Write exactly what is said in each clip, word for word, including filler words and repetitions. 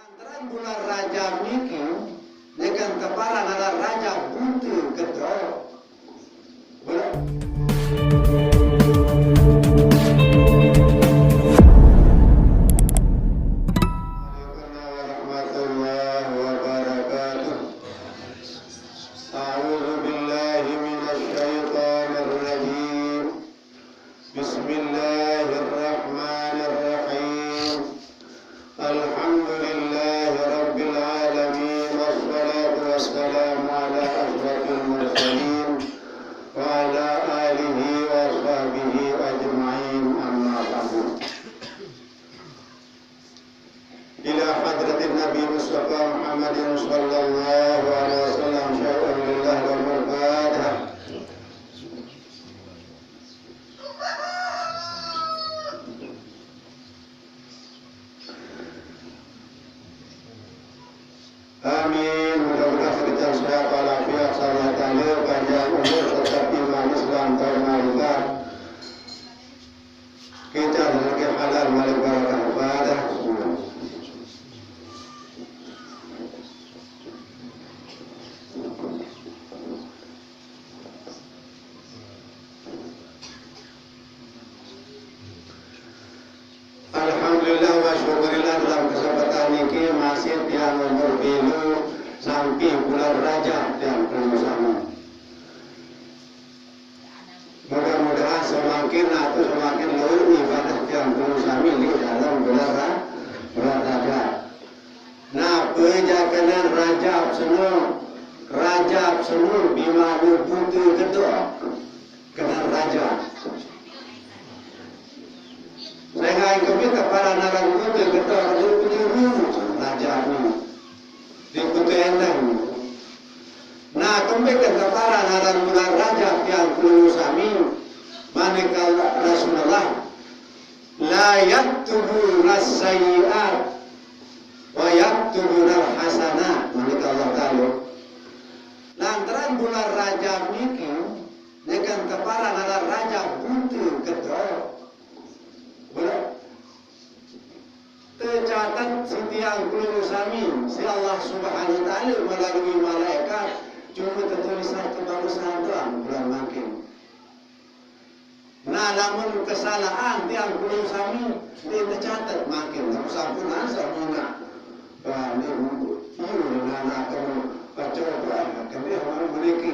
Lantaran bulan Rajab niki, neken teparan ngaran Rajab bute gedok. Bulan Warahmatullahi wabarakatuh. أعوذ بالله من الشيطان الرجيم. بسم الله الرحمن الرحيم. الحمد لله رب العالمين، والصلاة والسلام على أشرف المرسلين وعلى آله وصحبه أجمعين، أما بعد. إلى حضرة النبي المصطفى محمد صلى الله عليه وسلم، شيء لله والفاتحة. Amin. Mudah-mudahan sekejap sehat walafiat, selamat tanda, panjang umur, tetap iman Islam, terima. Kita rezeki halal, malik barakah, ibadah. Alhamdulillah wa syukurillah, dalam kesempatan niki masih tiang umur pilu sampai bulan Rajab tiang perlu sama. Mudah-mudahan semakin atau semakin luhur ibadah tiang perlu sami di dalam bulan Ra-, bulan Rajab. Nah, pejakenan Rajab seno, Rajab seno bimane bute gedok. Kena Rajab. Sehingga kami kepada narang bute gedok, bute Rajab ni. Di bute endang. Nah, kembali kepada narang bulan Rajab tiang perlu sami. Maneka Rasulullah, "La yaktubuna sayyi'at wa yaktubuna hasanat," maneka Allah Ta'ala. Lantaran bulan Rajab niki, neken kepada ngaran Rajab bute gedok. Bulan tecatet si tiang peluru sami, si Allah Subhanahu wa Ta'ala melalui malaikat, cuma tertulis satu baru satu bulan makin. Nah, lamun kesalahan tiang peluru sami, dia tercatat makin. Lamun sampun asa muna. Wah, ini, ini, nah, nah, kamu baca Al-Quran, kami orang memiliki.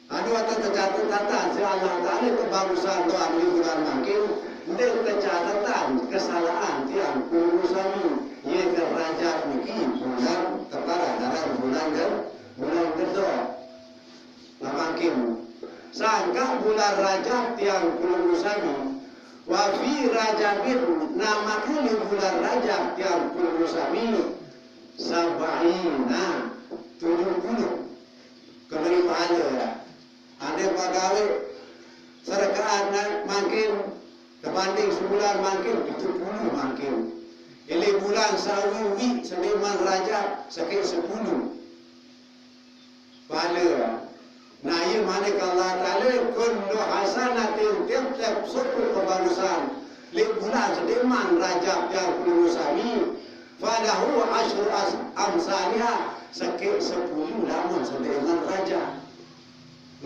Anu atau tercatat tata, si Allah Ta'ala kebagusan doa di bulan makin, dia tercatatan kesalahan tiang peluru sami. Ia kerajaan niki bulan kepada dalam bulan ke, bulan kedua. Nah, makin. Sangka bulan Rajab tiang peluru sami. Wa fi Rajabin, nama kali bulan Rajab tiang peluru sami. Sabaina, tujuh puluh. Kembali pahala ya. Ada pegawai serakaat na-, makin, terbanding sebulan makin, tujuh puluh makin. Ili bulan sawi wi, seniman Rajab, sakit sepuluh. Pahala. Nah, ia maneka Allah Ta'ala, kullu hasanatin, tiap-tiap suku kebarusan. Lek bulan sediman Rajab tiang peluru sami, falahu asyru as-, amsaliha, sakit sepuluh lamun sediman Rajab.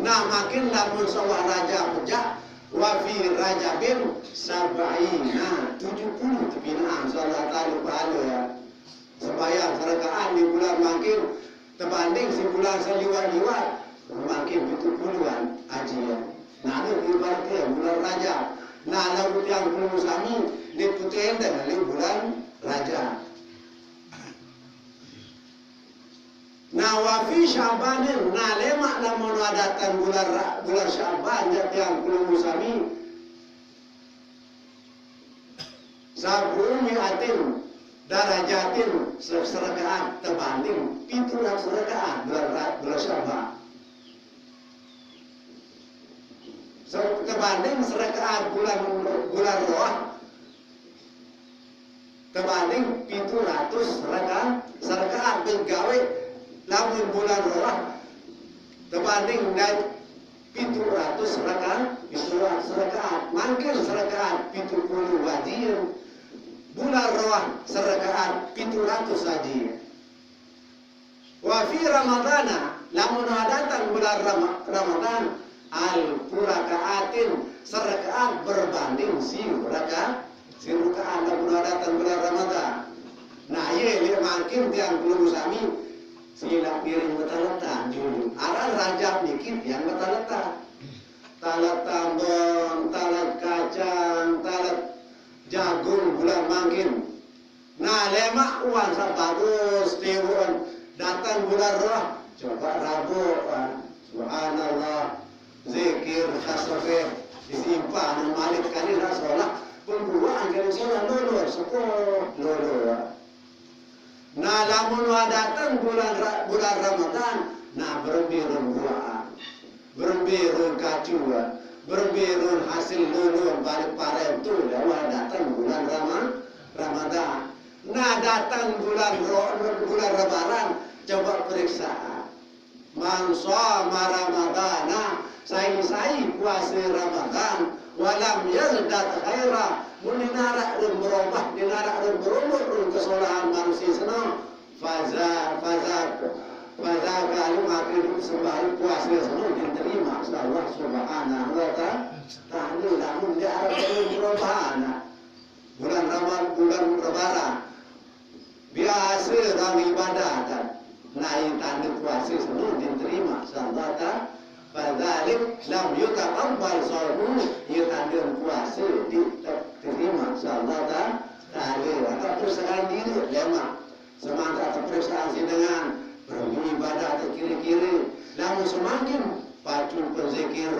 Nah, makin lamun sawah Rajab pejak, wa fi Rajabin sab'ina, tujuh puluh tepinaan, insyaallah ta'ala pahala ya. Sembahyang serakaat di bulan makin, terbanding si bulan seliwat-liwat, makin pitu puluhan haji ya. Nah, ini ibaratnya bulan Rajab. Nah, lalu tiang peluru sami, di putih endang, di bulan Rajab. Nah, wa fi Sya'banin, nah, lemak lamun datang bulan Ra-, bulan Sya'ban, ya tiang peluru sami. Sab'u mi'atin darajatin, se-, serakaat terbanding pitu ratus rakaat bulan Ra-, bulan Sya'ban. Se-, terbanding serakaat bulan, bulan Roah, terbanding pitu ratus rakaat, serakaat begawe lamun bulan Roah, terbanding dari pitu ratus rakaat, pitu ratus rakaat, mangkin serakaat pitu puluh wajib. Bulan Roah serakaat pitu ratus saja. Wa fi Ramadana, lamun datang bulan Rama-, Ramadan, alfu rakaatin, serakaat berbanding siu rakaat, siu rakaat lamun datang bulan Ramadan. Nah, iya, lihat makin tiang peluru sami, sila piring betaletan dulu. Aran Rajab niki tiang betaletan. Talet tambon, talet kacang, talet jagung bulan mangkin. Nah, lemak uang sabagus tiwon datang bulan Roah. Coba rabu, ah, subhanallah. Zikir, tasbih, disimpan, malik kali nak sholat. Pembuaan kali sholat lulur, sepuh lulur. Nah, lamun wah datang bulan Ra-, bulan Ramadan, nah, berembe run buah, berembe run kacua, berembe run hasil lulur balik parem tu, dah wah datang bulan Rama-, Ramadan. Nah, datang bulan Ro-, bulan Lebaran, coba periksa. Man shoma Ramadana, sai-sai puasa Ramadan, walam yazdad khaira, mun dinarak run berubah, dinarak run berumur run kesolahan manusia seno, faza, faza, faza kali makin sembah puasa seno diterima oleh Allah Subhanahu wa ta-, Ta'ala, lamun dia arah run berubah. Bulan Ramadan, bulan Lebaran. Biasa orang ibadah kan. Nah, yang tanda puasa semua diterima. Sabda kan, fadzalik lam yutaqabbal shaumuhu, yang tanda puasa diterima. Sabda kan, tanda atau persoalan diri, lemak. Semangat atau perasaan si dengan beribadah atau kira-kira. Namun semakin pacu berzikir,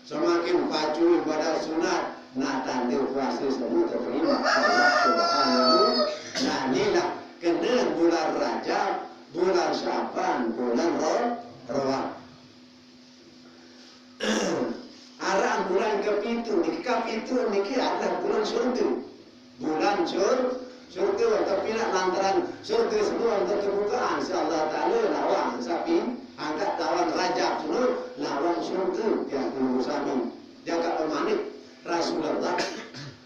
semakin pacu ibadah sunat, nah, tanda puasa semua terima Allah Subhanahu. Nah, inilah kena bulan Rajab, bulan Syaban, bulan Ro-, Roah. Arah bulan kepitu, niki kepitu niki adalah bulan surga. Bulan sur-, surga, tapi nak lantaran surga semua untuk kebukaan, insya Allah Ta'ala lawang sapi angkat lawan Rajab semua, lawang surga yang dulu sami. Jaga pemanik Rasulullah.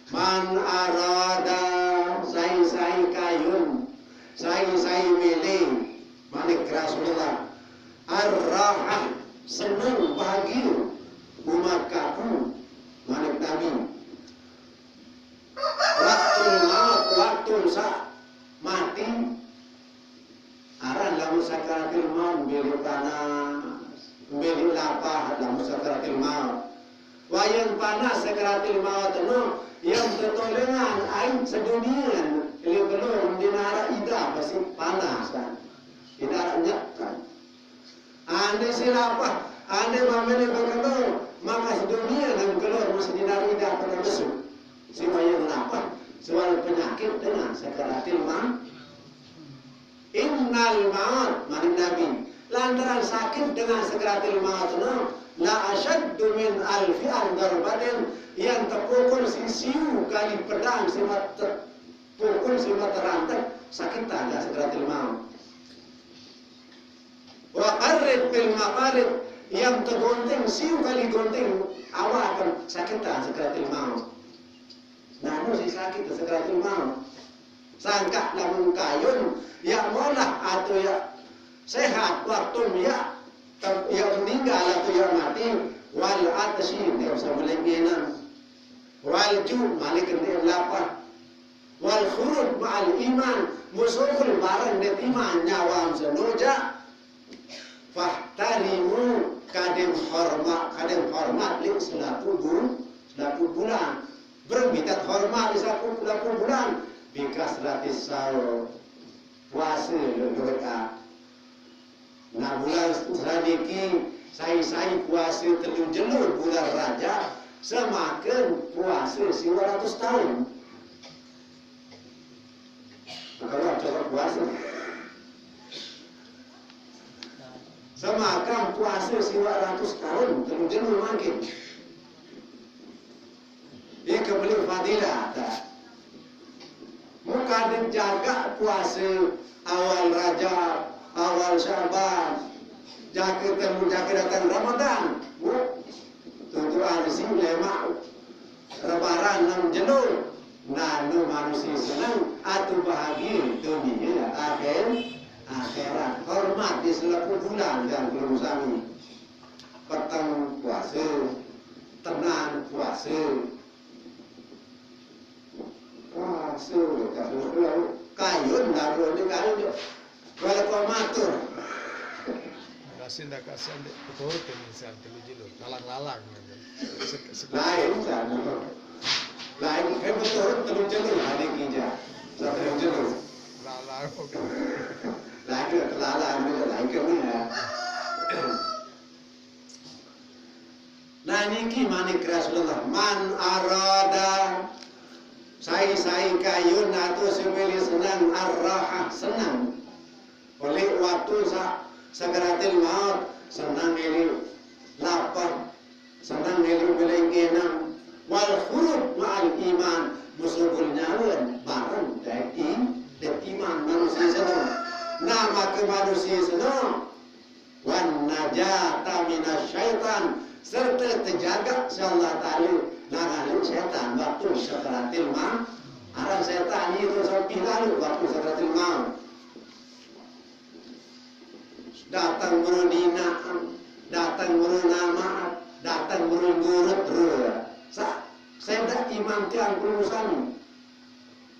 Man arada sai-sai kayun, sai-sai milih, manik Rasulullah. Ar-rahah, senang, bahagia, umat kaku, manik Nabi. Waktu maut, waktu sa mati, aran lamun sakaratil maut, bilik panas, bilik lapah, lamun sakaratil maut. Wayang panas sakaratil maut eno, yang ketolengan ain sedunian, ili belum dinara ida pasti panas kan. Dinara nyet kan. Ande silapah, ande mamene bekelor, maka sedunian yang kelor masih dinara ida pada besuk. Si wayang lapah, soal penyakit dengan sakaratil maut. Innal maut, manik Nabi, lantaran sakit dengan sakaratil maut no, la asyaddu min alfi darbatin, yang tepukul si siu kali pedang, si mat-, tepukul si materantek, sakit tanda sakaratil maut. Wa qarrid bil maqarid, yang tegonting siu kali gonting awak akan sakit tanda sakaratil maut. Nanu si sakit sakaratil maut. Sangka lamun kayun, ya molah atau ya sehat, waktu ya, ya meninggal atau ya mati, wal atsi, dia usah melengkenan. Wal ju, malik dia lapah. Wal khuruj ma'al iman, musuhul bareng dia iman nyawam senoja. Fahtarimu, kadem hormat, kadem hormat li selaku bu-, selaku bulan. Berembitat hormat li selaku, selaku bulan. Bikasratis sahur. Puasa lelurka. Nah, bulan sadiki, sai-sai puasa telu jelo bulan Rajab, semakin puasa siwa ratus tahun. Kalau coba puasa. Semakan puasa siwa ratus tahun, telu jelo mangkin. Ika beli fadilah, dah. Muka dijaga puasa awal Rajab, awal Syaban, jaga temu, jaga datang Ramadan. Bu, tutuan si lemak Lebaran enam jelo. Nanu Manusia senang atau bahagia dunia akhir akhirat. Hormat di selaku bulan dan belum sami. Peteng puasa, tenang puasa. Puasa, kayun lalu ni kayun. Kalau kau matur. Kasih ndak kasih ndak betul tuh misal telu jelo, lalang-lalang. Lain sana. Lain, kayak betul telu jelo hari kerja. Satu jelo. Lalang, oke. Lain, lalang, lain kan ya. Nah, niki manik Rasulullah, "Man arada sai-sai kayun atau sebeli senang arrahah senang." Oleh waktu sa sakaratil maut, senang eli lapar, senang eli beleng enam, wal khurub ma'al iman, musubul nyawa bareng dek i-, dek iman manusia senang. Nama ke manusia senang? Wan najata minasyaitan, serta terjaga si Allah Ta'ala nangani setan waktu sakaratil maut. Arang setan itu sampai lalu waktu sakaratil maut. Datang merundinaan, datang merunama, datang merundurut rua. Sa, saya dak iman tiang kulusani.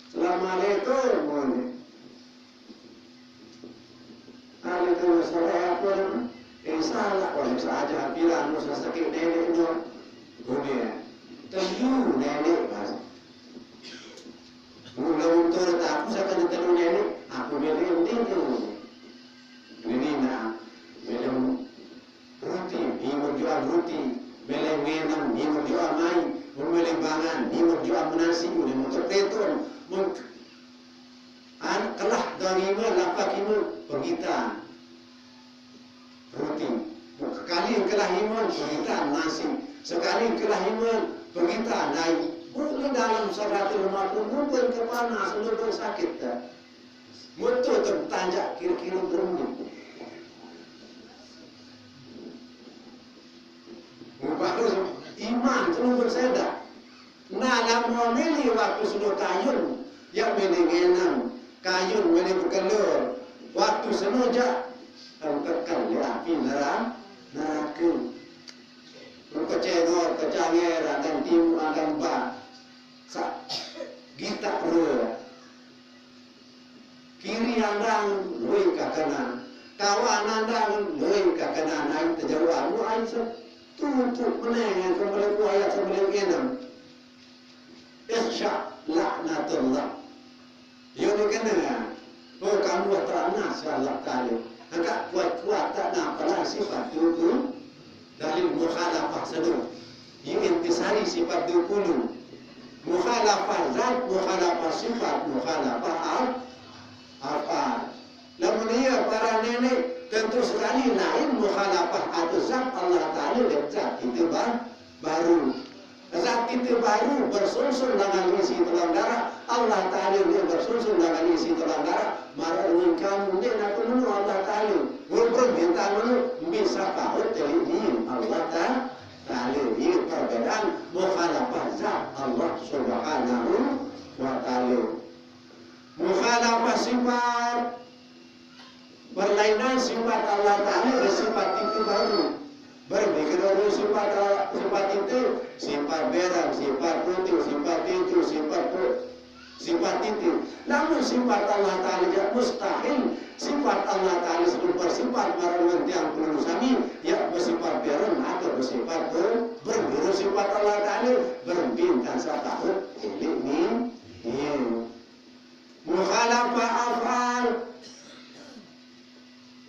Assalamualaikum. Ada tu masalah apa nama? Eh, salah. Wah, saja bilang, "Nusa sakit nenek no." Gune. Telu nenek, Mas. Mula untuk aku saya kena telu nenek, aku nenek yang telu. Ini nak, belum roti, ni menjual roti. Belum ngenam, ni menjual mai. Belum bangan, ni menjual menasi. Boleh untuk peton. Meng-, An kelah dua lima, lapan lima, penggita roti. Sekali kelah lima, penggita nasi. Sekali kelah lima, penggita naik. Boleh dalam seratus lima puluh, mungkin ke panas, mungkin sakit dah. Motor tu tanjak kira-kira berunding. Baru iman tu berseda. Nah, lamun meli waktu sudah kayun, ya meli ngenang, kayun meli bekelur. Waktu senuja, engkekal ya api nera-, neraka. Engke cengor, kecanger, akan timu, akan ba. Sa-, gitak rua. Kiri andang, lui ka kanan. Kawan andang, lui ka kanan. Ai tejauh amu ai se-, tutup meneng yang kembali ku ayat sembilan enam. Ikhsya laknatullah. Yo ni kena. Oh, kamu terana si Allah Ta'ala. Angkat kuat-kuat tak nak pernah sifat tu tu. Dalil mukhalafah sanu. Ia intisari sifat dua puluh. Mukhalafah zat, mukhalafah sifat, mukhalafah af-, af'al. Lamun ia para nenek, tentu sekali lain mukhalafah atau zat Allah Ta'ala dan zat kita ba-, baru. Zat kita baru bersusun dengan isi tulang darah. Allah Ta'ala ni bersusun dengan isi tulang darah. Marah kamu ni nak menurut Allah Ta'ala. Ngobrol minta menurut bisa kau jadi ni Allah Ta-, Ta'ala. Ini perbedaan mukhalafah zat Allah Subhanahu wa Ta'ala. Mukhalafah sifat. Berlainan sifat Allah Ta'ala dan sifat itu baru. Berbeda dengan sifat Allah, sifat itu, sifat berang, sifat putih, sifat itu, sifat pu-, sifat itu. Namun sifat Allah Ta'ala yang mustahil, sifat Allah Ta'ala sebelum bersifat marang tiang puluh sami, ya bersifat berang atau bersifat ber-, berbeda sifat Allah Ta'ala, berbintang satu, ini, ini. Mukhalafah af'al.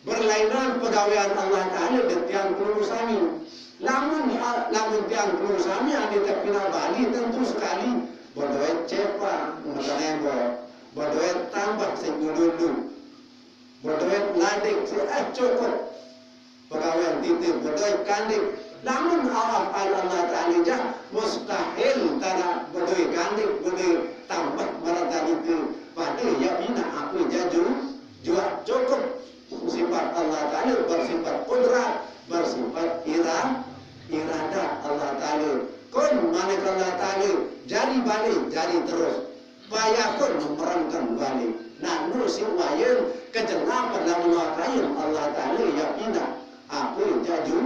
Berlainan pegawean Allah Ta'ala dan tiang puluh sami. Lamun, lamun tiang puluh sami ada terpina Bali, tentu sekali. Bodoh cepa, mata nembok. Bodoh tambah sing dulu. Bodoh ladek, si, eh, cukup. Pegawai titip betul kandik. Namun Allah, Allah Ta'ala jah mustahil tara betul kandik, betul tambah marang tadi tu. Pada ya bina apa jaju, jua cukup sifat Allah Ta'ala bersifat kudrat, bersifat ira-, iradat Allah Ta'ala. Kun manik Allah Ta'ala, jari balik, jari terus. Bayakun memerangkan balik. Nak nusi wayan kejelah pernah mewakayin Allah Ta'ala ya pindah. Apa jaju?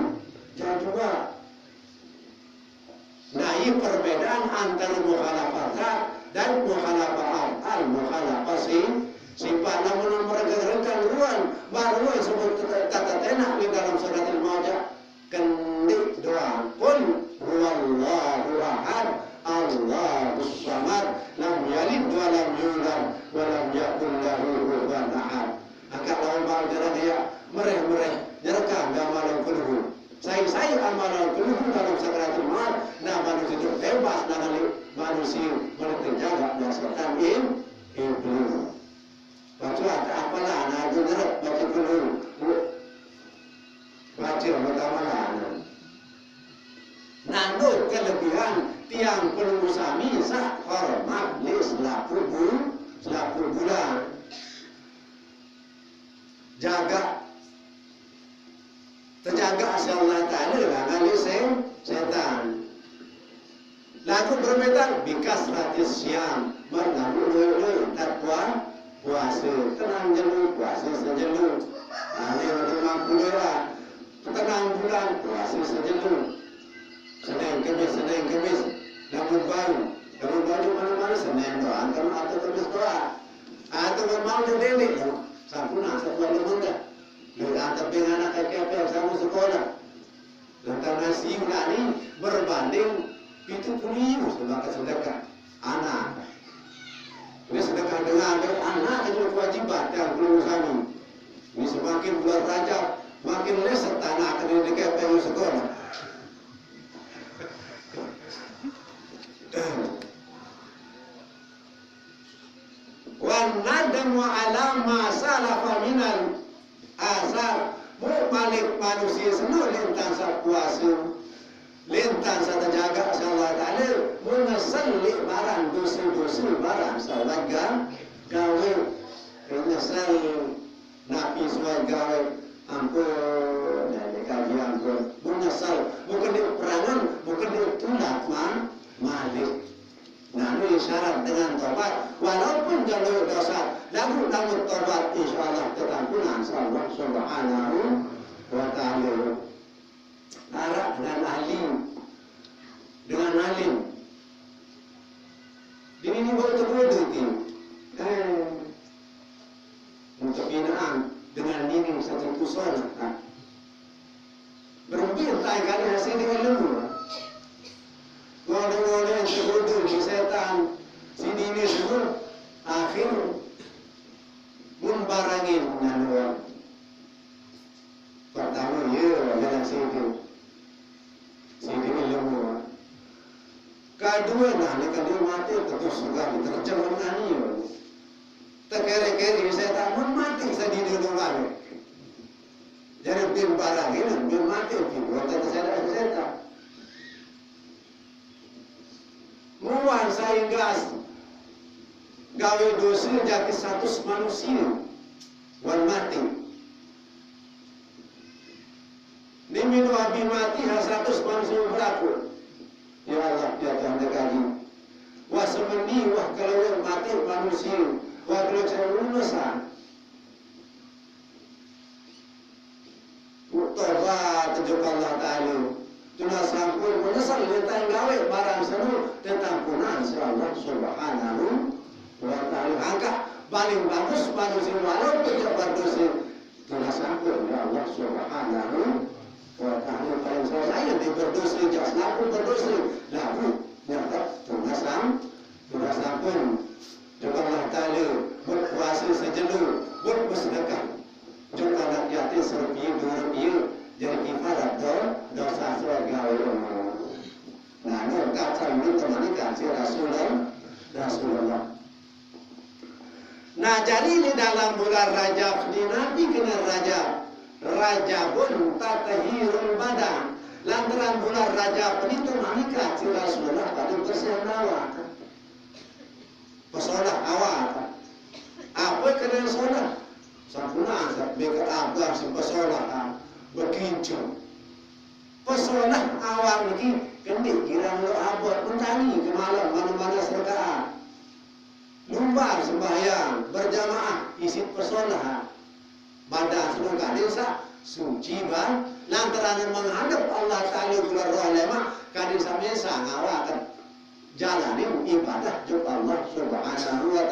Jajua. Nah, ini perbedaan antara mukhalafah zat dan mukhalafah af'al, mukhalafah si, sifat. Namun mereka rengkang ruan, baru sebut tata tenak di dalam suratil maja. Kendi doa. Qul huwallahu ahad, Allahus samad, lam yalid wa lam yulad, wa lam yakul lahu kufuwan ahad. Angkat lawan bal jalan dia, mereh-mereh, nyerekam dia malam kulhu. Sai-sai amalan kulhu dalam sakaratul maut, nah manusia itu bebas dari manusia, mereka jaga dari setan, im, iblis. Baca apa, apalah, nah, itu nyerep baca kulhu. Baca pertama lah, nah. Nando kelebihan tiang pelunggu sami sak hormat li selaku bu-, selaku bulan. Jaga, terjaga si Allah Ta'ala lah ngali se-, setan. Lagu bermetan bikas ratis siam, berlagu lui-lui, tak puas, puasa, tenang jelu, puasa sejelu. Ngali waktu mampu lah, tenang bulan, puasa sejelu. Senin, Kemis, Senin, Kemis, namun baru, namun baru mana-mana Senin doa, kan atau Kemis doa. Atau memang dia delik, sampun asal buat lemah dah. Dia antar dengan anak kakek apa yang sama sekolah. Tentang nasi udah ni berbanding pitu puluh ribu sebagai sedekah anak. Ini sedekah dengan anak itu kewajiban yang perlu kami. Ini semakin bulan Rajab, makin leset anak ini di kepeng sekolah. Wan nadamu ala ma salafa minal asar. Mu balik manusia seno lintang sa puasa, lintang sa terjaga sa Allah Ta'ala, mu nyesal li barang dosa-dosa barang sa warga gawe. Nyesal napi suai gawe, ampun, dan dikaji ampun. Mu nyesal, mu kena perangan, mu kena tulak ma-, malik. Nah, ini syarat dengan tobat. Walaupun jalur dosa, lalu namun tobat, insya Allah ketampunan Allah Subhanahu wa Ta'ala. Harap dengan ahli, dengan alim. Di ini buat terbodoh tu. Eh, untuk binaan dengan ini satu pusat. Berembil tai kali hasil dengan ilmu. Ngoleh-ngoleh terbodoh di setan. Sini ni semua. Akhir pun barangin nalur. Pertama, ya, dalam sini. Sini ilmu. Kedua, nah, ni kalau mati, terus juga diterjemahkan ni. Terkere-kere, saya tak mau mati, saya di dunia lalu. Jadi, bin barang ini, bin mati, bin. Waktu itu saya tak, saya tak. Muan sahingga gawe dosa jaki satus manusia wan mati. Ni minu abi mati ha satus manusia beraku. Ya Allah, ya Tuhan dekaji. Wah semeni, wah kalau mati manusia, wah kalau saya lulusan. Tobat tuju ka Allah Ta'ala. Tuna sampun menyesal lintang gawe barang senu tetampunan si Allah Subhanahu wa Ta'ala. Angka paling bagus manusia walau tidak berdosa. Tuna sampun ya Allah Subhanahu wa Ta'ala. Paling selesai yang berdosa, jangan selaku berdosa. Lalu nyata tuna sam-, tuna sampun. Juga Allah Ta'ala berpuasa sejelu, bersedekah. Juga anak yatim serupiah, dua rupiah, jadi kifarat do-, dosa sebagai orang. Nah, ini kata ini teman kasih Rasulullah, Rasulullah. Nah, jadi di dalam bulan Rajab, di Nabi kena Rajab. Rajabun tathirul badan. Lantaran bulan Rajab ini teman kasih Rasulullah pada bersih awak. Pesolah awak. Apa kena solah? Sampuna, mereka abah si pesolah, ha, bekincu. Pesolah awak niki, kendi kirang lo abot, mentani ke malam, mana-mana serkaan. Sembahyang berjamaah, isit pesolah. Badan seno kade sa suci ba, lantaran menghadap Allah Taala bulan Roh lema, kade sa mesa ngawaken jalanin ibadah jok Allah Subhanahu wa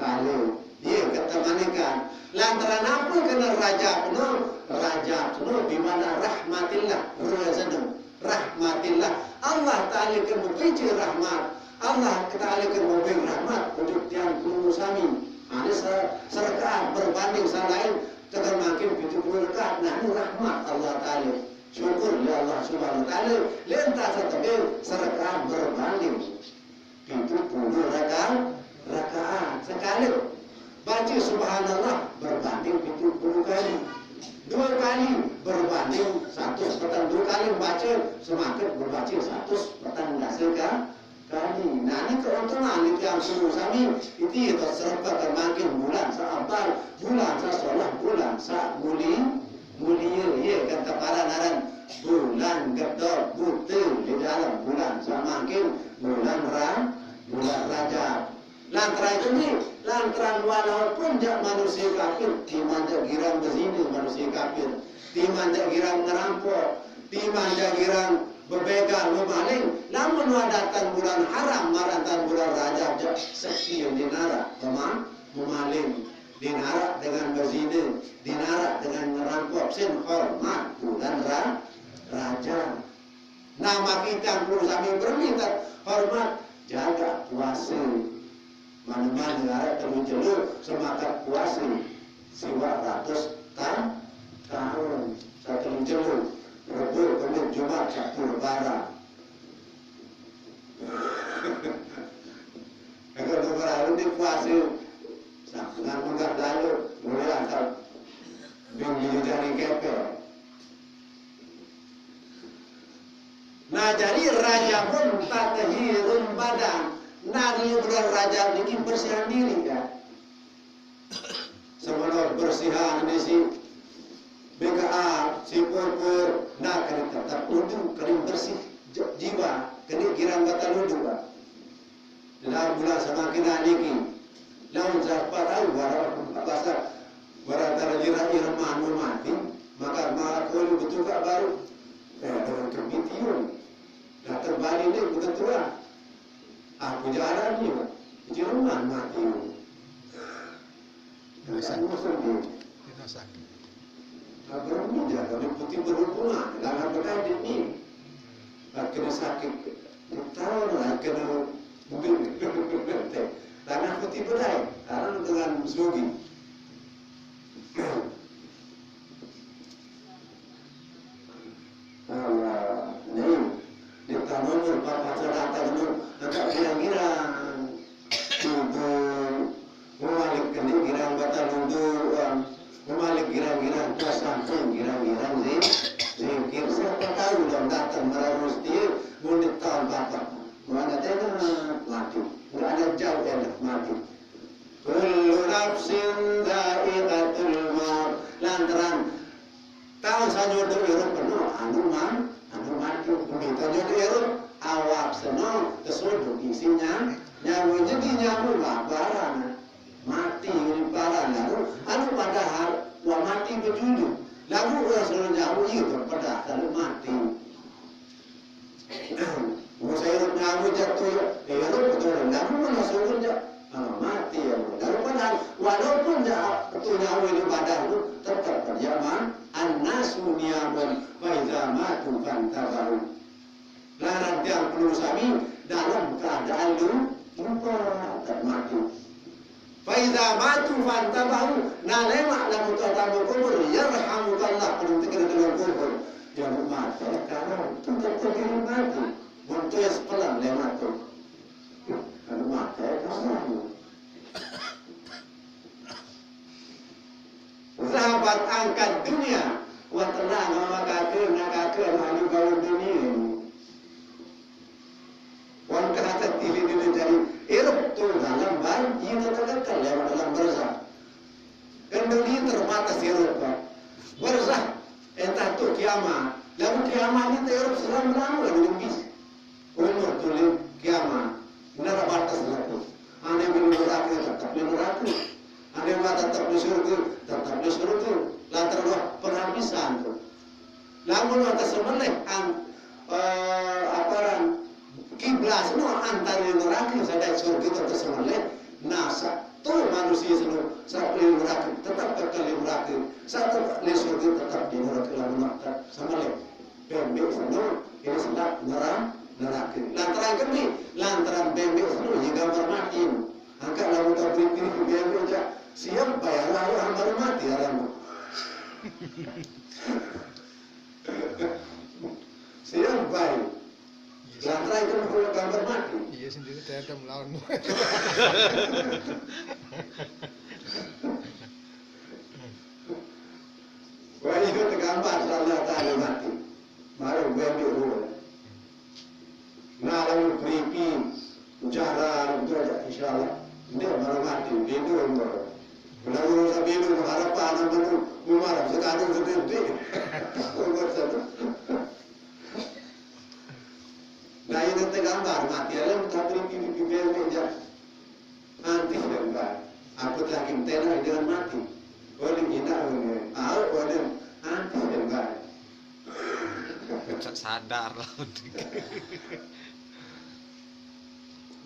Taala. Ye, ketemanikan. Lantaran apa kena Rajab no? Rajab no di mana rahmatillah, rezeki rahmatillah. Allah Taala ke mepinci rahmat. Allah Taala ke mobeng rahmat untuk tiang pelungguh sami. Ane se-, serekaat berbanding salain tekan makin pitu puluh rekaat. Nah, ini rahmat Allah Taala. Syukur ya Allah Subhanahu wa Taala. Lenta setebing serekaat berbanding pitu puluh raka-, rakaat. Sekali baca subhanallah berbanding pitu puluh kali. Dua kali berbanding seratus petang. Dua kali baca semakin berbaca seratus petang dasa ka-, kali. Nah, ini keuntungan itu yang suruh kami. Itu ya, serupa makin bulan sa abal, bulan sa solah, bulan sa muli. Mulia, ye, kata para naran bulan gedor buta di dalam bulan semakin bulan Ra-, bulan Rajab. Lantaran ini, lantaran walaupun jak manusia kafir, timan jak girang bezina manusia kafir, timan jak girang ngerampok, timan jak girang bebegal, memaling, lamun wah datang bulan haram, marantang bulan Rajab, jak sepi yang dinara, mema-, memaling. Dinarak dengan bezina, dinarak dengan ngerampok, sin hormat bulan Ra-, Rajab. Nah, maka kita perlu sami berminta hormat, jaga puasa. Mana-mana arak telu jelo semakat puasa. Siwak ratus ta-, tahun. Satu jelo, Rebo, Kemis, Jumat, Sabtu, Lebaran. Kalau Lebaran ini puasa, sampeyan munggah lalu, mulai asal minggu jari kepel. Nah, jadi Rajabun tathirul badan. Nah, di bulan Rajab ini bersihan diri, ya. Semenur bersihan ini si B K A, si purpur, nah, kena tetap wudu, kena bersih j-, jiwa, kena girang batal wudu, Pak. Dalam bulan semakin niki, lamun siapa tahu, bara-, bahasa, bara tarajira irman mati, maka, maka kulit betul baru, eh, dengan kebitiun. Nah, terbalik ni, betul tua. Aku jarang ni, Pak. Jerman mati. Kena sakit. Kena sakit. Abang ni jaga ni putih berhubungan. Dalam berkait ni. Kena sakit. Tahu lah, kena tanah putih bedai. Sekarang dengan sugi. Alah, ni, di tanah ni, papasan rata ni, agak girang-girang. Tubuh, memalik kena girang batal wudu, em, memalik girang-girang, puasa pun girang-girang, zi-, zikir. Siapa tahu dong datang merarus dia, mau ditahan bapak. Mana tengah mati. Enggak ada jauh enak mati. Kullu nafsin dha'iqatul maut. Lantaran taun sanyodo irup penuh, anu man, anu mati. Kita nyodo irup, awak seno, kesudu isinya, nyawa jadi nyawa babaran. Mati ini parah, lalu, anu padahal, wa mati bejudu. Lalu, orang selalu nyawa, iya, padahal mati. Wong saya irup nyawa jatuh ya, irup betul. Namun mana suruh jak? Kalau mati ya, lalu padahal walaupun jak betul nyawa ini badan tu, tetap kerja man. Annasu niyamun, fa iza matu fantabahu. Laran tiang perlu sami dalam keadaan lu lupa tak mati. Faiza matu fantabahu, nah lemak lamun tau tama kubur, yarhamukallah, belum tikir dalam kubur. Ya mate karang, tu tak terkiri mati. Mun tu ya sepelan lemak tu. Kalau mate karang. Sahabat angkat dunia, wa telah mama kake, nak kake, anu gaul dunia. Wan kata tili dulu jadi irup tu dalam bar, iya kata kekal lewat dalam barzah. Kan dunia terbatas irup, Pak. Barzah, entah tu kiamat. Lalu kiamat ni tak irup selama-lama lalu bis. Umur tu le kiamat. Nara batas lagi. Ane belum berakhir, Andai mah tetep di surga, tetep di surga. Lantaran penghabisan tu. Lamun wau tasembelih an, eh, apa aran, kiblat seno antara neraka sareng surga tetep tasembelih. Nah, satu manusia seno, satu di neraka, tetep kekal di neraka. Satu di surga, tetep di neraka lamun wau tasembelih. Bembek seno, ini sedap nerang, neraka. Lantaran kene, lantaran bembek seno, ye gambar mati. Angkat lamun taberi-beri bembek jak, siap bayar lalu gambar mati aran. Siap bayar. Lantaran itu gambar mati. Iya sendiri ternyata melawan. Wah, itu tergambar Allah Ta'ala mati. Baru gue ambil dulu. Nah, lalu beripi, ujar, ujar, insya Allah. Ini baru mati, dia dulu umur. Lalu saya bilang, harapan anak menu, umar, sekarang sedih. Umur satu. Nah, ini tergambar mati, alam tak beripi, beripi, beripi, beripi. Antis dan baik. Aku telah kintena dengan mati. Oleh ina oleh. Au oleh antis dan baik. Cak sadar lah.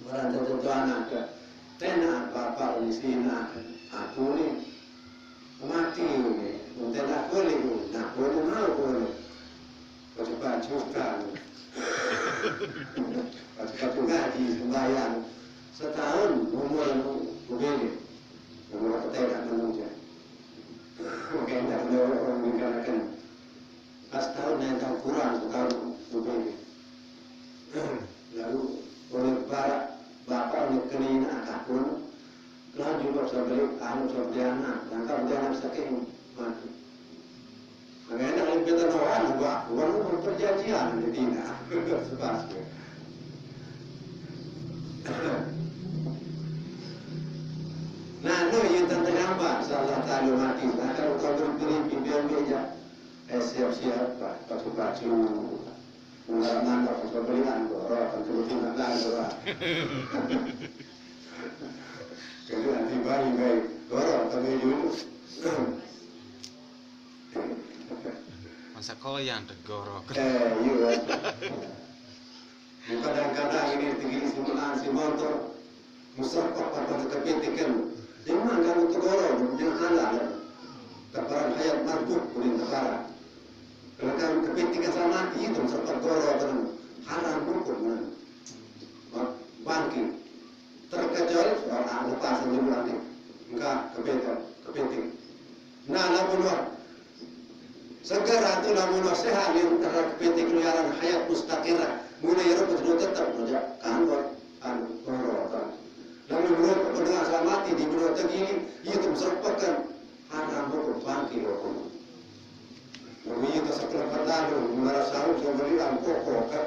Merasa tuan anak. Tena bapak di sini. Aku ni mati ni. Tena boleh ni. Nak boleh mau boleh. Cepat juga. Cepat ngaji sembahyang. Setahun umur aku begini. Umur aku tidak menunjuk. Makanya tidak ada orang meninggalkan. Pas tahun yang tak kurang setahun begini. Lalu oleh barak bapak oleh kenina akapun Lanjut bab sabalik anu sabdiana, langkah diana saking mati. Makanya dalam peta doa juga, uang perjanjian di tina. Sebab Nah, no yang tentang apa? Salah tadi mati. Nah, kalau kau beri beri biar meja. Eh, siap-siap, Pak. Pacu-pacu. Mula mantap, kau beri anggur, kau beri anggur. Jadi nanti bayi-bayi, goro kami dulu. Masa koyan tegoro. Eh, iya. Kadang-kadang ini tinggi si menang si motor, musafak pada kepitikan. Jangan kamu tegoro, jangan halal. Teparan hayat marbuk kuning teparan. Kalau kamu kepitikan sama mati itu musafak goro kan haram hukum kan. Bangkit. Terkecuali orang lepas yang dulu nanti. Enggak kepiting, kepiting. Nah, lamun wah seger atau lamun wah sehat yang terhadap kepiting keluaran hayat mustaqirah. Mulai rumput lu tetap aja kantor anu goro kan. Lamun rumput pendengar sama mati di benua tegili itu meserpakan haram hukum bangkit hukum. Lalu itu sekelompok lalu menara sahur sama di angkoko kan.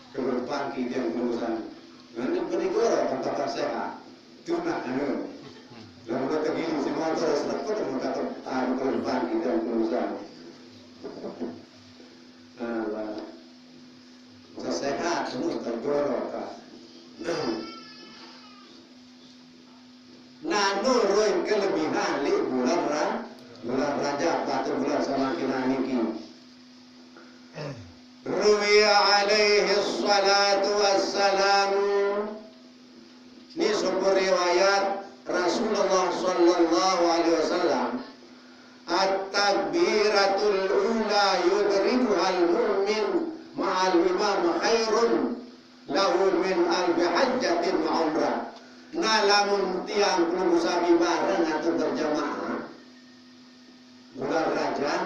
Kemudian pagi dia mengurusan. Nanti beri goro tempat sehat. Cuma anu. Lalu kata gini si motor selepas mau kata tahu kalau pagi dia mengurusan. Nah, sehat semua tergoro kan. Nah, nurun kelebihan li bulan Ra, bulan Rajab atau bulan sama kita niki. Ruwiya alaihi salatu wassalamu. Ini sebuah riwayat Rasulullah sallallahu alaihi wasallam. At-takbiratul ula yudrikuhal mu'min ma'al imam khairun lahu min alfi hajjatin wa umrah. Nah, lamun tiang pelungguh sami bareng atau berjamaah bulan Rajab,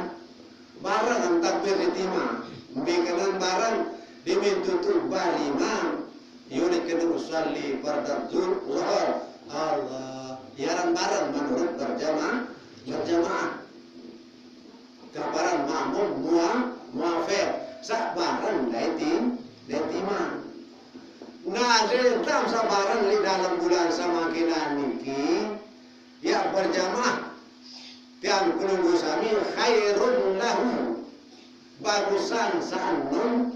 bareng takbir ditima, bikanan bareng dimintutu barima, yuri kena usalli fardar zuhur, Allah, yaran bareng menurut berjamaah, berjamaah. Kaparan makmum mua muafir sak bareng daitin daitima. Nah, daitam sak bareng di dalam bulan samangkinan niki ya berjamaah tiang pelungguh sami khairun lahu bagusan saenun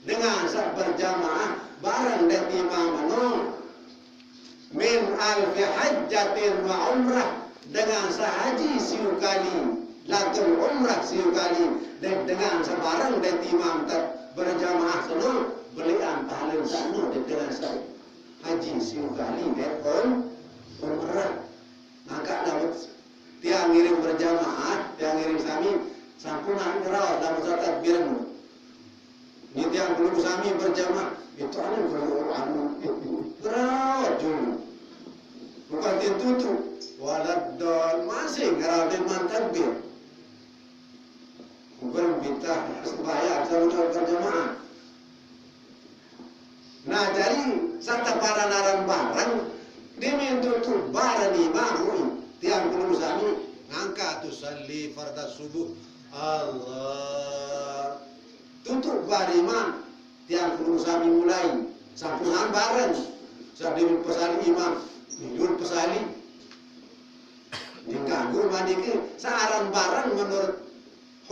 dengan sak berjamaah bareng daitima mano min Alfi hajjatin wa umrah, dengan sahaji siu kali, latul umrah siu kali, dan dengan sabarang dan imam tet berjamaah seno, belian pahala sano dan dengan sahaji siu kali dan um, umrah. Maka lamun tiang ngiring berjamaah, tiang ngiring sami, sampun ngraos lamun satakbir. Ni tiang pelungguh sami berjamaah, itu anu kalau anu ngraos julu. Bukan tiang tutu, waladdallin masih ngraos di man takbir. Bukan kita sembahyang sama berjamaah. Nah, jadi sataparan-aran bareng, dimintutu bareng imam, tiang pelungguh sami ngangkat tusalli fardas subuh. Allah. Tutu bareng imam, tiang pelungguh sami mulai. Sampungan bareng. Sadiri pasali imam, nyuhun pasali. Diganggu maniki, saaran bareng menurut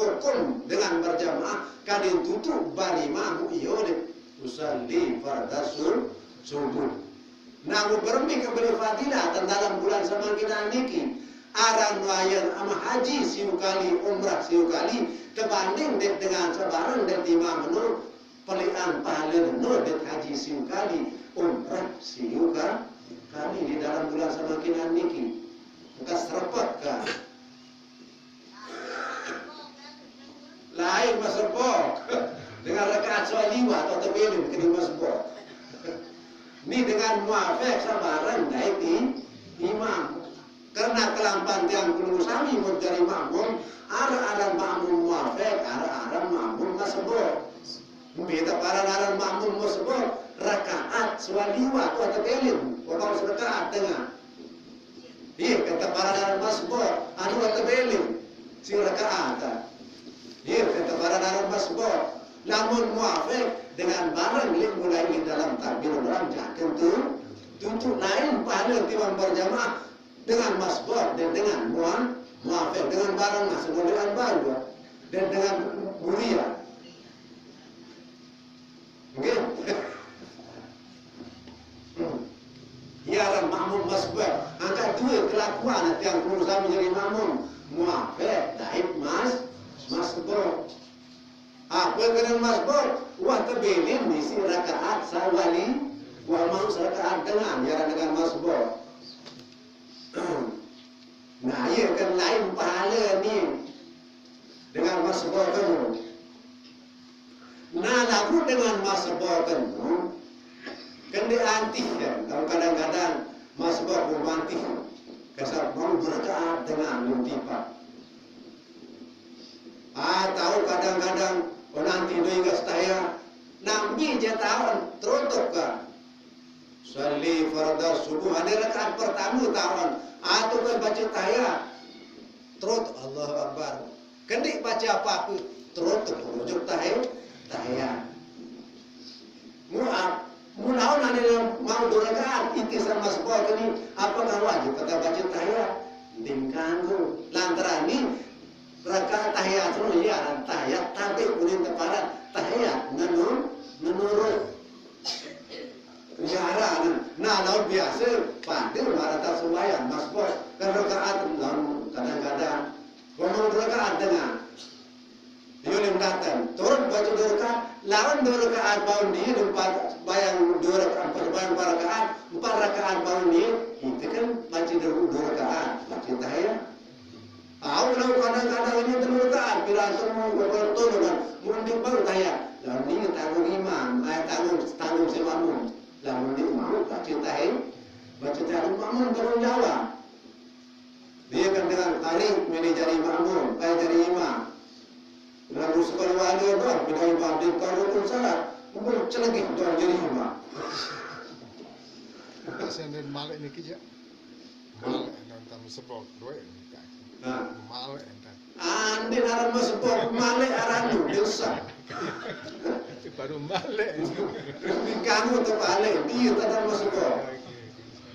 hukum dengan berjamaah, kadin tutu bareng imam, iyo deh. Usalli fardas su-, subuh. Nah, berembe kebeli fadilah teng dalam bulan semangkinan niki. Aran wayan ama haji siu kali, umrah siu kali, tebanding dek dengan sebarang dek imam nu, pelian pahala nu dek haji siu kali, umrah siu ka-, kali di dalam bulan semangkinan niki. Bekas serepet ka. Lain masebok. Dengan rakaat soal liwat atau tebelin kena masebok. Ni dengan muafek sabarang dait i-, imam. Karena kelampan tiang pelungguh sami mun jari makmum, ara-aran makmum muafek, ara-aran makmum masebok. Beta para-aran makmum masebok, rakaat soal liwat atau tebelin, atau serakaat tengah. Iya, kata para-aran masebok, anu kata beli, si rakaat. Iya, kata para-aran masebok, lamun muafek dengan bareng lek mulai di dalam takbir orang jaken tu, tutu lain pahala timbang berjamaah dengan masebok dan dengan mua-, muafek dengan bareng masuk dengan bareng dan dengan muria. Nggih. Ya, aran makmum masbuk. Angkat dua kelakuan tiang kulo sami jadi makmum. Muafek dait mas-, masbuk. Apa kena masbuk? Wah, tebelin misi rakaat sawali, wah mau serakaat dengan, ya, dengan masbuk. Nah, iya kan lain pahala ni dengan masbuk kan. Nah, lagu dengan masbuk kan, kan diantih ya. Kalau kadang-kadang masbuk mantih, kasar mau berkaat dengan mimpi pak. Ah, tahu kadang-kadang, oh, nanti doi gas taya, nambi je tahu, terutuk ka. Salli fardas subuh, ada rakaat pertama tahu, atau kan baca taya, terut Allahu Akbar. Kendi baca apa-apa, terut rujuk tahe-, tahiyat. Mu'ab, munaon ane mau dua rakaat, iti sama sebuah kini, apakah wajib kita baca tahiyat? Dingkanggo. Lantaran ni rakaat tahiyat, oh iya, tahiyat, tapi kuning teparan tahiyat, menur-, menurut. Ziarah, nah, lawan biasa, pada marata sembahyang, masbuk, kan rakaat, lawan kadang-kadang, ngomong rakaat dengan, yun yang datang, turun baca dua rakaat, lawan dua rakaat, bangun dia, empat, bayang dua rakaat, empat, bayang empat rakaat, empat rakaat, bangun dia, itu kan baca dua, dua rakaat, baca tahiyat. Au, lau kadang-kadang ini telu rakaat, pira temu, berapa tolu kan, munding baru tahiyat. Lalu ni tanggung imam, eh, tanggung, tanggung si makmum. Lalu ni mau baca tahiyat, baca tahiyat makmum tanggung jawab. Dia kan dengan hari ini jadi makmum, eh, jadi imam. Lalu sekolah wali doang, pindah imam di kalau pun salah, mungkin celegik doang jadi imam. Saya dan Malik ni kerja. Malik dan tamu sebok, dua ni tak. Ha. Malik dan. Ande aran masebok, Malik aran nu, dosa. Baru Malik. Di kamu tu Malik, dia tak ada masebok.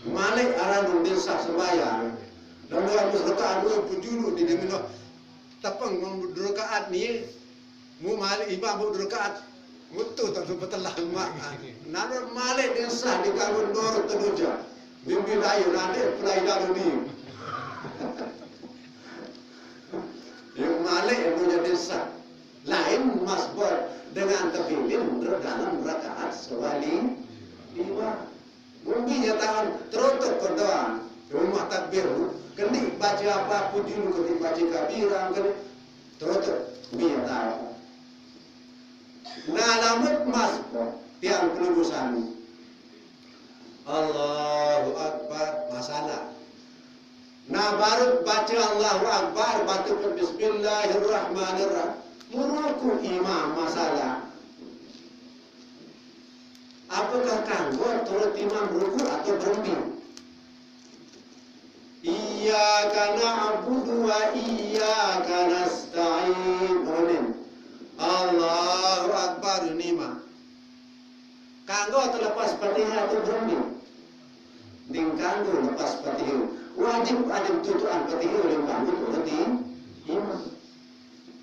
Malik aran nu, dosa sembahyang. Dan dia harus letak dua pujulu di dia minum. Tapang ngomong dua rakaat ni, mu malik imam bu dua rakaat, mutu tak tu betelah mak. Nalo malik dia sah di kamu nur teluja. Mimpi lain, nanti pulai dalu ni. Yang malik yang punya desa. Lain masbur dengan tebilin dalam rakaat sewali lima. Mimpi nyatakan terotok ke doa. Rumah takbir. Kendi baca apa pun dulu, kendi baca kabirang, kendi terotok. Mimpi nyatakan. Nah, lamun masbur, tiang pelungguh sami. Allahu Akbar, masalah. Nah, baru baca Allahu Akbar, baca bismillahirrahmanirrahim. Muruku imam, masalah. Apakah kanggo turut imam ruku atau berhenti? Iyyaka na'budu wa iyyaka nasta'in. Amin. Allahu Akbar, lima. Kanggo atau lepas Fatihah atau berhenti? Ding kanggo lepas Fatihah. Wajib ada tutukan Fatihah oleh kanggo turut imam.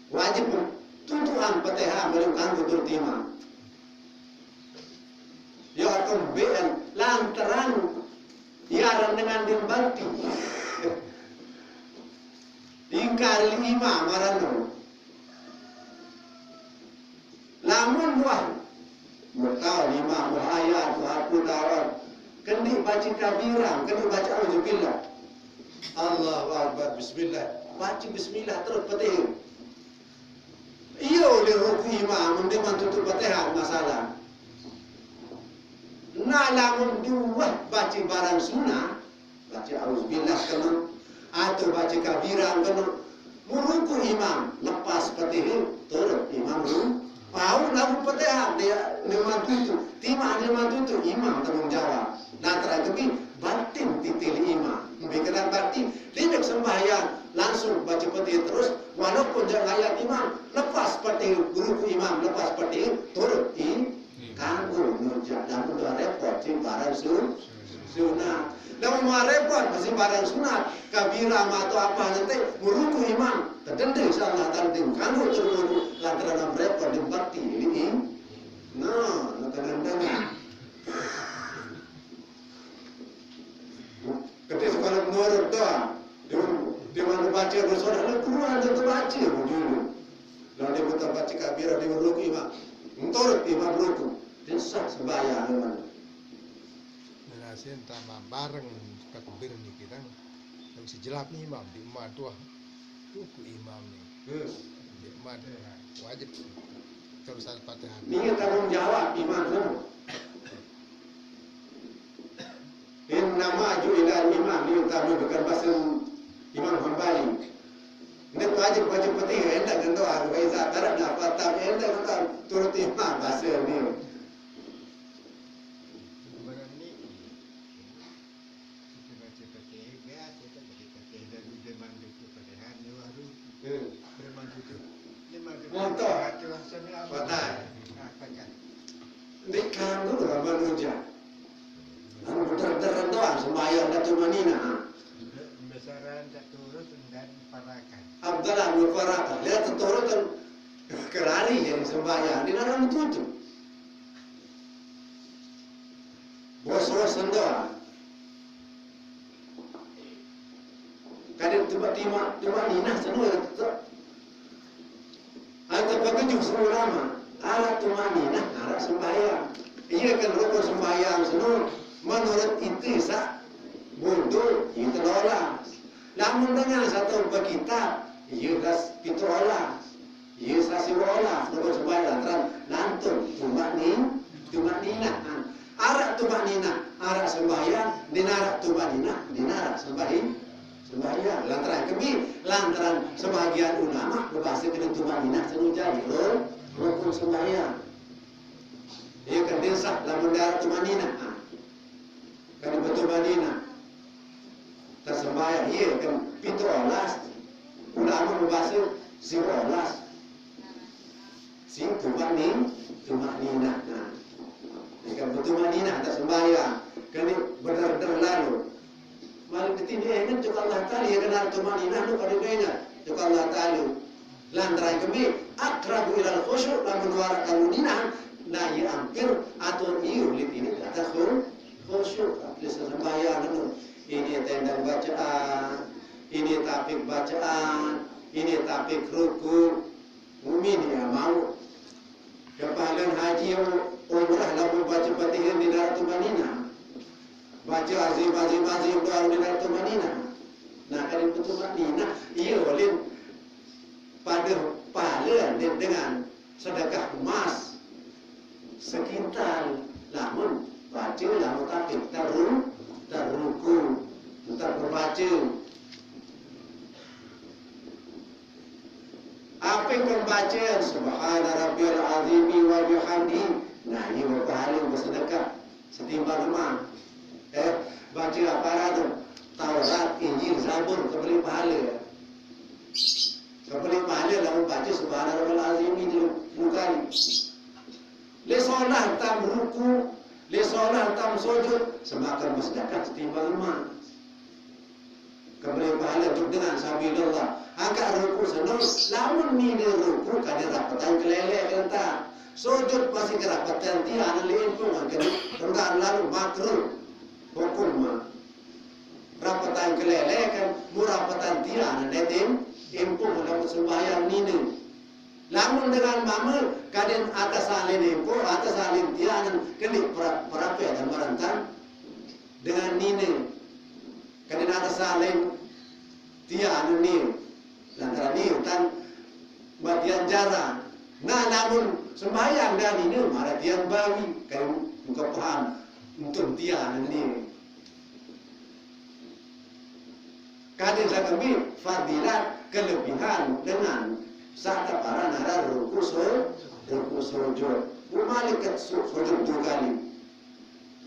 Wajib tutukan Fatihah oleh kanggo turut imam. Ya kembean lantaran ya dengan dimbati. Ingkar imam marano. Lamun wah, mutau lima wah ayat, wah aku tawar. Kendi baca kabirang, kendi baca auzubillah. Allahu Akbar, bismillah. Baca bismillah terus Fatihah. Iya, oleh ruku imam, dia mantutu Fatihah masalah. Nah, lamun dua baca barang sunnah, baca auzubillah kena, atau baca kabirang kena, muruku imam, lepas Fatihah, turut imam ru. Pau lagu Fatihah, dia, dia mantutu, timah dia mantutu, imam tanggung jawab. Nah, terakhir batin titil imam. Bikin batin, dia sembahyang, langsung baca Fatihah terus, walaupun jangan ayat imam, lepas Fatihah, ruku imam, lepas Fatihah, turut imam. Kanggo nunjak dan udah repot sing barang su sunat. Dan mau repot masih barang sunat. Kabira atau apa nanti muruku imam. Terdentu insyaallah tadi kanggo turun lantaran repot di bakti ini. Nah, nah, kadang-kadang. Ketika sekolah menurut doa, di, di mana baca bersorak, lalu keluar dan terbaca dulu. Lalu dia minta baca kabira, dia berruku imam. Menurut imam ruku. Dia sah sembahyang memang. Nasi entah bareng takbir ni kita. Tapi sejelap ni imam di rumah tuah. Ruku imam ni. Hmm. Di rumah tuah. Wajib. Terus Al-Fatihah. Ini tanggung jawab imam tu. Innama ju'ila al-imam liyutamma bihi, bahasa Imam Hambali. Ini wajib, wajib penting, enda kendo aku, iza tarak dapat tak, enda kendo turut imam bahasa ni. Barang ni, kita baca Fatihah, biasa tak baca Fatihah, lalu dia mandu tu Fatihah, ni baru. Hmm. Dia mandu tu. Dia mandu tu. Montok. Fatihah, sami Allah. Fatihah. Ah, Fatihah. Ini kandung lah manusia. Anu bener-bener doang sembahyang dan tumanina. Besaran tak turut dan parakan. Abdallah bin Faraka. Lihat turut kan kerari yang sembahyang. Di dalam tujuh. Bos-bos doang. Kadang tiba-tiba, tiba ninah semua tetap. Atau pakejuh semua lama. Arak tumaninah, arak sembahyang. Iya kan rukun sembahyang semua. Menurut itu sa bodoh, itu lola. Lamun dengan satu bekitab, iya gas pitola. Iya sasi wola, rukun sembahyang terang. Nantun, tumak ni, tumak ninah. Arak tumak ninah, arak sembahyang, dinarak tumak ninah, dinarak sembahyang. Sembahyang, lantaran kami, lantaran sebahagian ulama berbahasa kena tumaninah sanu jadi ru-, rukun sembahyang. Ia kan dia sah lamun darat tumaninah. Ha. Kan betul maninah. Tersembahyang, ia kan pintu olas. Ulama berbahasa si olas. Si tumak ni, tumak ninah. Nah. Jika bertumak ninah tak sembahyang, kena berdar-dar lalu. Malah kita ni ingat juga Allah Ta'ala, ya kena tumak ninah tu pada ingat juga Allah Ta'ala. Lantaran kami akrabu ilal khusyuk, lamun warak kamu ninah, nah ia hampir atau iu lip ini kata khu-, Khusyuk, habis sembahyang tu. Ini tendang bacaan, ini tapik bacaan, ini tapik ruku. Mukmin ya mau. Kepahalan haji, umrah lamun baca Fatihah di darat tumaninah. Baca azim, azim, azim, doa di darat tumaninah. Nah, kan itu tumaninah. Iya, ulin pada pahala dengan sedekah emas sekintal, lamun baca, lamun tapi teru, teruku, tetap berbaca. Apa yang pembacaan Subhana Rabbiyal Azimi wa bihamdi, nah, ini berpahala bersedekah setimbang emas. Eh, baca apa tu? Taurat, Injil, Zabur, kebeli pahala. Kebeli pahala lamun baca Subhana Rabbiyal Azimi dulu kali. Le solah tam ruku, le solah tam sujud, semakin bersedekah setimbang emas. Kebeli pahala untuk dengan sabilillah. Angkat ruku senang, lamun nini ruku kada rapatan kelele kenta. Sujud masih kerapatan tiang limpung angkat enggak lalu makruh hukum mah. Rapatan kelele kan, mu rapatan tiang netim impung dapat sembahyang nini. Lamun dengan mama, kadin atas salin impung, atas salin tiang, kelik perape dan marantang dengan nini. Kadin atas salin tiang ni, lantaran ni tan batian jara. Nah, lamun sembahyang dan ini, mara tiang bawi, kadin buka paham, untuk tiang ni. Kadin sakembi fadilat kelebihan dengan sata para nara ruku su-, ruku sujud. Umalik ke su-, sujud dua kali.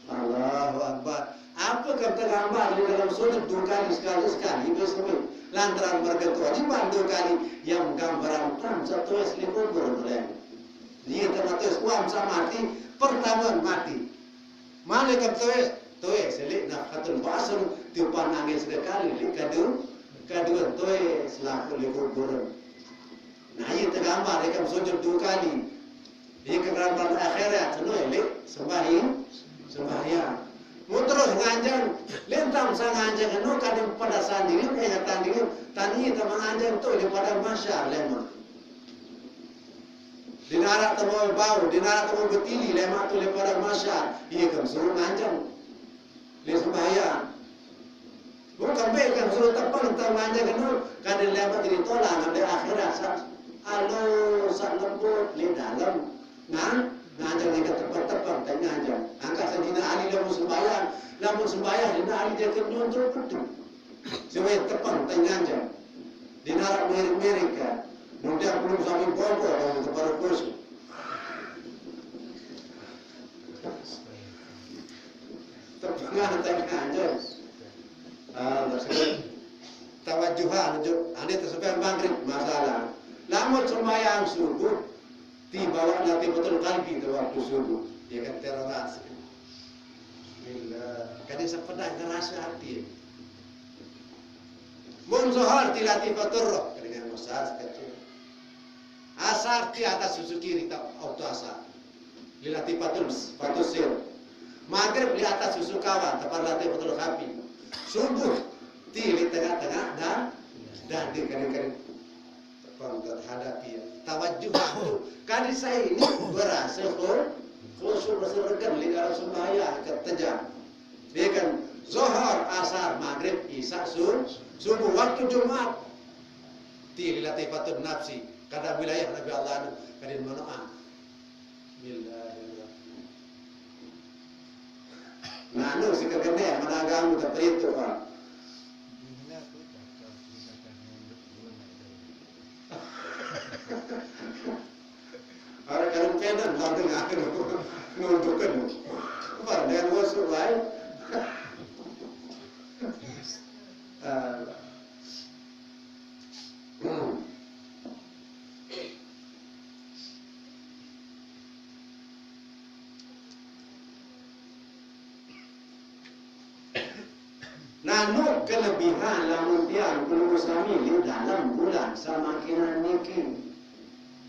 Allahu Akbar. Apa kata gambar di dalam sujud dua kali sekali, sekali, dua sekali. Lantaran mereka kewajiban dua kali yang gambaran tam satu es lima puluh. Dia tengah terus uang sama mati, pertama mati. Malaikat tulis, tulis, selik nafhatul ba'sur, tiupan angin sekali, lik kadu, kaduan tulis, selaku lik kuburan. Nah, iya tergambar, dia kan sujud dua kali. Dia kegambar akhirat, sunu lik sembahyang, sembahyang. Mau terus nganjang, lintang sa nganjang, anu kadang pada sandiri, ingatan diri, tani sama nganjang tu, di pada masyar, lemah. Di narak temu bau, di narak temu betili, lemak tu lepada masyar. Iya kan suruh nganjang. Dia sembahyang. Bukan baik kan suruh tepang tentang nganjang kan tu. Kadang lemak diri tolak, ada akhirat. Sa-, alo, sak lembut, di dalam. Nah, nganjang ni kan tepang-tepang, tak nganjang. Angkat sedina Ali lamun sembahyang. Lamun sembahyang, dina Ali dia kenyun tu betul. Siwai tepang tengah jam. Di narak miring-miring ka. Mudah belum sampai bongkok kamu kepada kursi. Tepangan tengah jam. Ah, maksudnya tawajuhan, ane tersebut maghrib masalah. Lamun sembahyang subuh, tiba waktu latifatul qalbi tu waktu subuh. Ya kan, terorasi. Bismillah. Kada sepedah ngerasa hati. Mun zuhur ti latifatur roh, kada ngan usah sekecil. Asar ti atas susu kiri tak auto asar. Li latifatul, fatus sir. Maghrib li atas susu kawan, tapar latifatul khafi. Subuh ti li tengah-tengah dan, dan di kering-kering. Pangkat hadapi ya. Tawajuh tu. Kadi saya ini berasa khu-, khusyuk, berasa regen di dalam sembahyang, keteja. Dia kan zuhur, asar, maghrib, isya, su-, subuh, waktu Jumat. Ti latifatul nafsi. Kada wilayah Nabi Allah anu, kadin manoan. Bismillahirrahmanirrahim. Nanu si kagende managamu taperitu, Pak. Ara karung penan, lalu ngaku nundukan. Apa dengan musuh lain? Ah. Nanu kelebihan lamun tiang kulo sami di dalam bulan samakinan niki.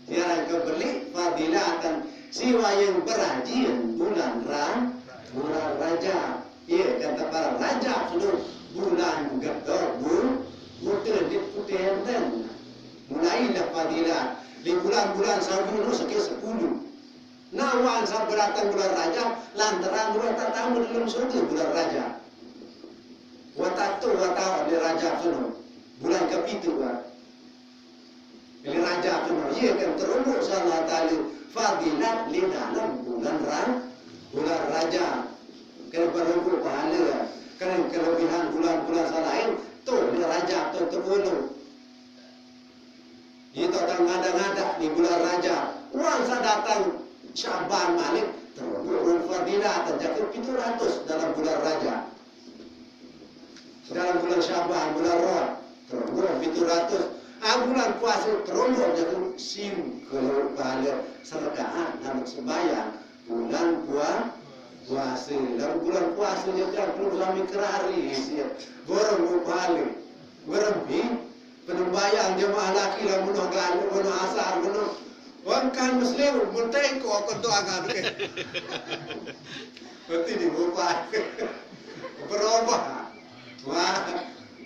Tiang kebeli fadilatan siwayang berajin bulan Ra-, Bulan Rajab. Iya, kata para Rajab sudah bulan gedor, bu, butir di putih enten. Mulailah fadilat. Di bulan-bulan Saudi nu sekian sepuluh. Nah, wan sabaratan bulan Rajab, lantaran dua tatamu dalam surga bulan Rajab. Watatu watawa di Rajab sudah. Bulan kepitu, kan. Ini Rajab tu, iya kan, terunggul sama tali fadilat di dalam bulan Ra-, bulan Rajab. Kena berunggul pahala, kena kelebihan bulan-bulan selain tu di Rajab tu terunggul. Itu tak ngada-ngada di bulan Rajab. Uang saya datang Syaban malik, terunggul fadilat, terjadi tujuh ratus dalam bulan Rajab. Dalam bulan Syaban, bulan Roh, terunggul tujuh ratus. Ah, bulan puasa, terunggul jadi siu kalau pahala serakaat dalam sembahyang. Bulan pua-, puasa. Dalam bulan puasa, jadi aku kami kerari, sia. Borong pahala. Berembi, penembayang jemaah laki lah, menua galuh, menua asar, menua. Wangkan muslim, mentai ko aku tu agak deh. Berarti di bulan. Berubah. Wah,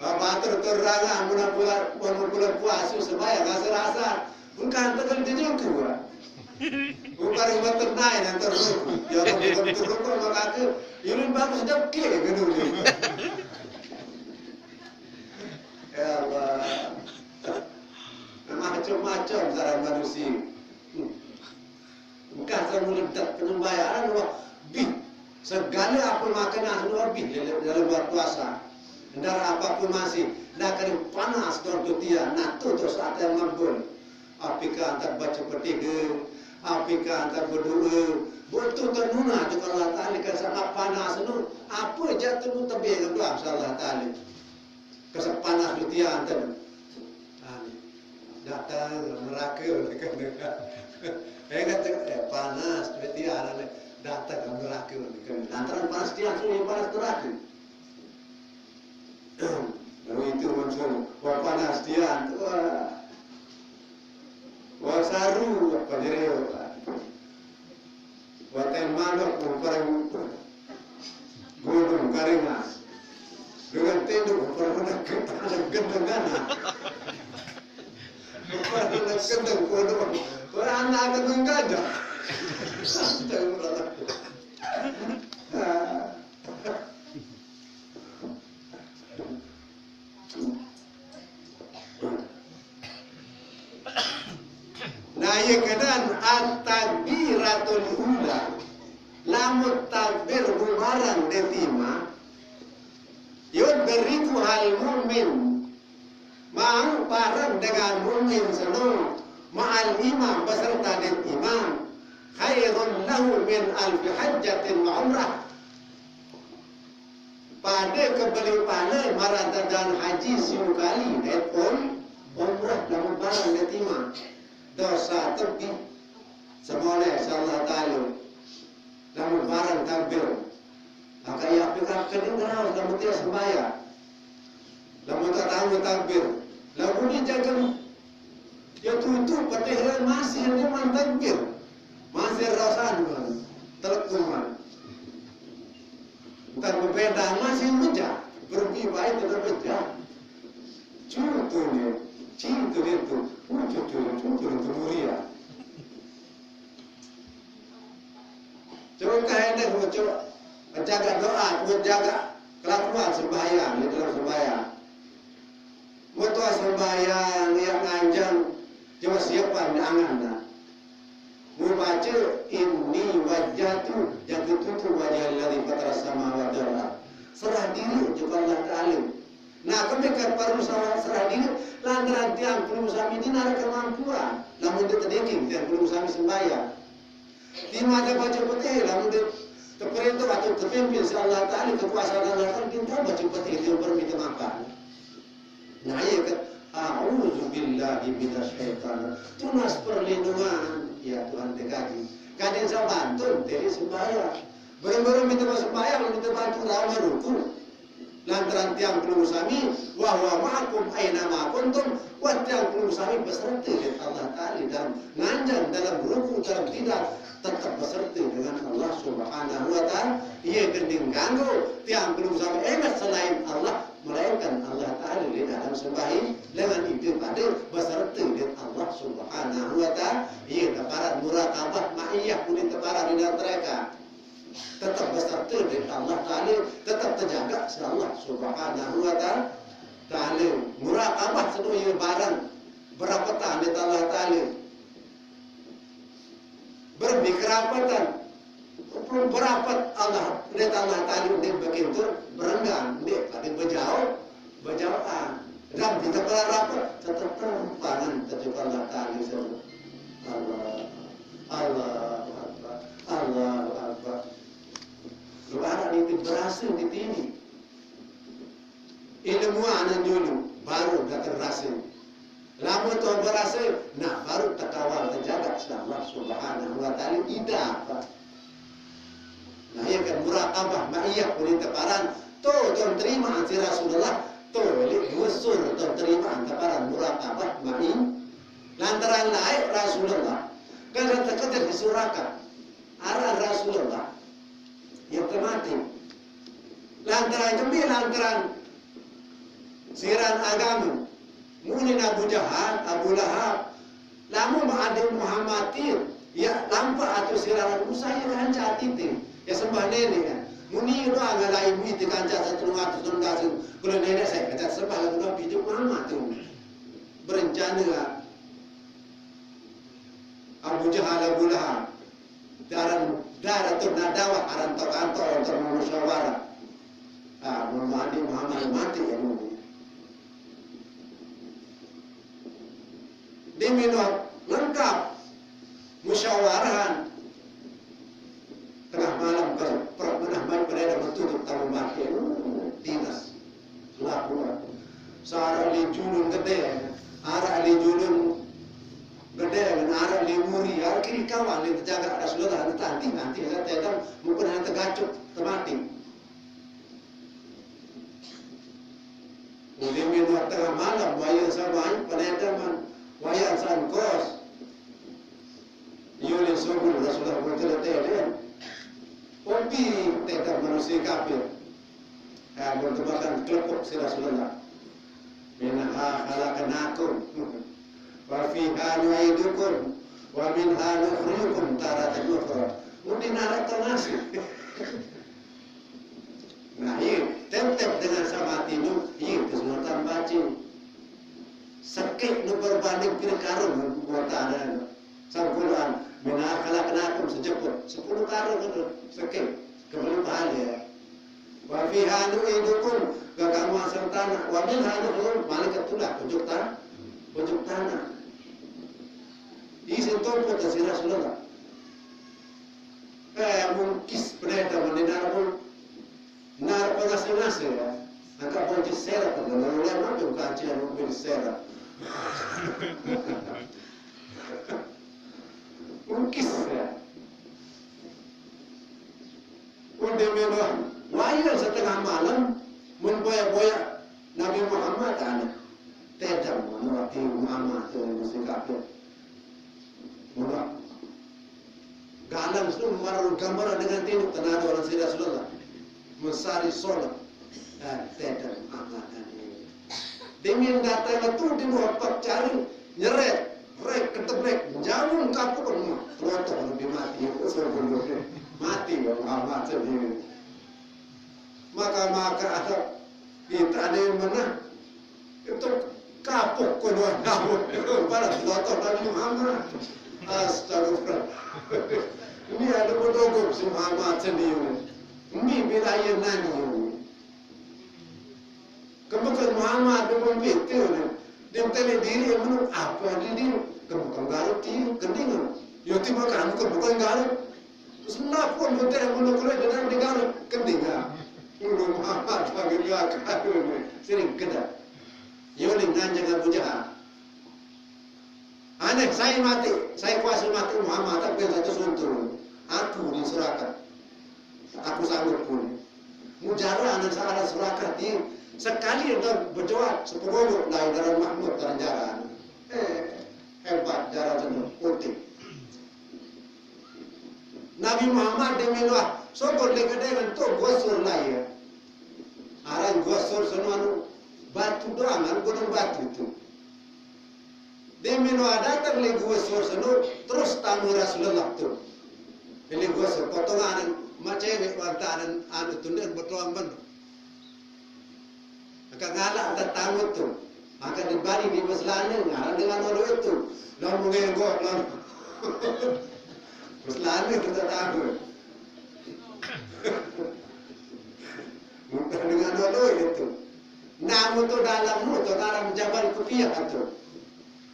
batur terangan, mula bulan, mula bulan puasa, sembahyang asar-asar. Bukan tekan di jengku, ah. Bukan rumah tenai, yang teruk. Ya, bukan teruk, maka ke, ini bagus, dah ke, gitu. Ya Allah. Macam-macam cara manusia. Engkah saya meledak penyembahyang, wah, bih. Segala apa makanan semua bih dalam, dalam bulan puasa. Ndak apa-apa masih. Ndak kena panas tuan tutia. Nah, tu tu saat yang makbul. Apika antar baca petiga. Apika antar berdoa. Betul tenuna tu kalau Allah Ta'ala kan sangat panas tu. Apa jatuh tu tebing tu, insya Allah Ta'ala. Kesepanas dutia enten. Amin. Datang neraka, eh, kata, eh, panas dutia, datang neraka. Lantaran panas tiang, sungai panas neraka. Lalu itu muncul, wah, panas tiang, wah. Wah, saru, apa jadi, wah. Wah, teh manok, wah, parang gunung karingas. Dengan tenduk, wah, parang anak gendeng anak. Wah, parang anak gendeng, gunung. Wah, anak gendeng gajah. Astagfirullah. Ah. Nah, iya keadaan at-takbiratul ula. Lamun takbir bubaran detima, yudrikuhal mu'min. Mau bareng dengan mukmin seno, ma'al imam beserta dengan imam. Khairun lahu min alfi hajjatin wa umrah. Pada kebeli pahala maratadan haji siu kali, dan um-, umrah lamun bareng detima. Dosa tebih. Semoleh, insyaallah ta'ala. Lamun bareng takbir. Maka ia pikir kening raos lamun tiap sembahyang. Lamun tak tahu takbir. Lamun ni jaga ya tutup, patih masih ni man takbir. Masih rasan man. Telekuman. Entar berbeda masih mejah. Berpi baik tetap mejah. Cutu ni. Cintu dia tu. Cutu, cutu tu muria. Coba kau hendak coba jaga doa, coba jaga kelakuan sembahyang di dalam sembahyang. Mutua sembahyang yang nganjang, coba siapan di angan dah. Membaca inni wajjahtu, jatuh tutu wajah alladhi fatara samawati wal ard. Serah diri kepada Allah Ta'ala. Nah, kembekan perlu serah, serah diri, lantaran tiang perlu sami dinar kemampuan. Lamun dia terdekeng, tiang perlu sami sembahyang. Di mata baca putih, lamun dia terperintah atau terpimpin si Allah Ta'ala, kekuasaan Allah Ta'ala, dia tahu baca putih, dia perlu minta maaf. Nah, iya kan? A'udzu billahi minasy syaitan. Tunas perlindungan. Ya Tuhan, dekaji. Kadin sabantun, jadi sembahyang. Belum-belum minta sembahyang, minta bantu, lawan ruku. Lantaran tiang pelungguh sami, wa huwa ma'akum aina ma kuntum, wa tiang pelungguh sami beserta dek Allah Ta'ala dalam nganjang, dalam ruku, dalam tidak, tetap beserta dengan Allah Subhanahu wa Ta'ala. Ia gending ganggu, tiang pelungguh sami ingat selain Allah, melainkan Allah Ta'ala di dalam sembahyang, dengan itu pada beserta dek Allah Subhanahu wa Ta'ala. Ia teparan muraqabah ma'iyah, kuning teparan di dalam neraka. Tetap beserta dek Allah Ta'ala, tetap terjaga si Allah Subhanahu wa Ta'ala. Ta'ala. Muraqabah sedunia barang berapatan dek Allah Ta'ala. Berbikerapatan. Berapat Allah, dek Allah Ta'ala, dek bekintur, berenggang, dek pada berjauh, berjauhan. Dan kita berharap tetap terpangan terjun Allah Ta'ala. Allah, Allah Akbar, Allah Akbar. Doa itu berhasil di sini. Ilmu anak dulu, baru datang rasa. Lama tu berasa, nah, baru terkawal, terjaga sama Allah Subhanahu wa Ta'ala. Tidak apa. Nah, ia kan muraqabah ma'iyah, kuning teparan. Tu, tuan terima si Rasulullah. Tu, balik dua sur, tuan terima teparan muraqabah ma'iyah. Lantaran lain Rasulullah, kada terkejar di suraka. Arah Rasulullah yang termati. Lantaran kami, lantaran siran agama. Munin Abu Jahal, Abu Lahab. Lamun ada Muhammad, ya, lampa atau siran Musa, ya, kanca titik. Ya, sembah nenek, ya. Muni doa ngalai muit kanca satu ratus enam belas. Kalau nenek saya kata sembah lagu Nabi itu Muhammad tu. Berencana, ya. Abu Jahal, Abu Lahab. Daran, daran tu nadawah, aran tau kantor, untuk musyawarah. Ah, Muhammad, Muhammad mati ya, Nabi. Di minum lengkap musyawarahan. Tengah malam, per-, per-, tengah malam, pada ada betul tamu mati. Uh, dinas. Laku. Searah li julun gede, arah li julun gede, dan arah li muri, arah kiri kawan, li terjaga Rasulullah, nanti, nanti, nanti, nanti, mungkin nanti gacuk, temati. Kemudian minum tengah malam, wayang sama, penetaman, wayang sangkos. Yuli subul Rasulullah berkata, "Teden." Opi tetap manusia kafir. Ya, bertebakan kelepuk si Rasulullah. "Minha khalaqnakum, wa fiha nu'idukum, wa minha nukhrijukum taratan ukhra." Udah narak tau nasib. Nah, iya, tetap dengan sama tinu, iya, kesunatan baca. Sakit nu berbanding kira karung, buatan. Sang Quran, "Minha khalaqnakum," sejeput. Sepuluh karung itu, sakit. Kembali pahala ya. "Wa fiha nu'idukum," ke kamu asal tanah. "Wa minha nukhrijukum," balik ke tulah, pucuk tanah. Pucuk tanah. Isi tumpuk ke si Rasulullah. Eh, mungkis peneda mendengar pun. Nar pengasih-ngasih ya. Angka pun di serak, kalau ulama tu kaji yang mungkin serak. Mungkis ya. Udah memang wayang setengah malam, memboyak-boyak Nabi Muhammad, aneh. Tidak mau nanti Muhammad tu mesti kafir. Mula galang semua marah gambaran dengan tinu, tanah ada orang si Rasulullah. Mencari sholat. Dan tidak Muhammad tadi. Dingin datang tu di bawah pak cari, nyeret, rek, ketebrek, jauh kapuk rumah. Pelotoh lebih mati, ya, usul bulu. Mati, ya, Muhammad sendiri. Maka, maka ada, kita ada yang mana? Itu kapuk keluar daun. Pada pelotoh Nabi Muhammad. Astagfirullah. Ini ada bedogok si Muhammad sendiri. Ini wilayah nani ini? Kebukan Muhammad, dia pun betul ni. Dia tanya diri yang mana? Apa dia diri? Kebukan Garut dia, kendingan. Ya, terima kasih, kebukan Garut. Terus lapor hotel yang mana kalau dia dalam negara, kendingan. Muhammad bagi dia kafir ni. Sering kena. Ya, ni nganjang Abu Jahal. Aneh, saya mati, saya kuasa mati Muhammad, tapi yang satu suntul. Aku diserahkan. Aku sanggup pun. Mujarah anan sa aran Suraqah ti, sekali ento bejawab sepengono lai daran Mahmud daran jaran. Eh, hebat jaran seno, putih. Nabi Muhammad de minoa, sokor le kede ngan tu Gua Sur lai ya. Aran Gua Sur seno anu batu doang, anu gunung batu tu. De minoa datang le Gua Sur seno, terus tamu Rasulullah tu. Pele Gua Sur, potongan mak cewek wantanan anu tunden betuang ben. Maka ngalak tetamu tu. Maka dibari di Beslane, ngaran dengan olo itu. Lamun ngenggok, lamun. Beslane kita tahu. Bukan dengan olo itu. Namu tu dalam mu tu ngaran Jabal Kupiah tu.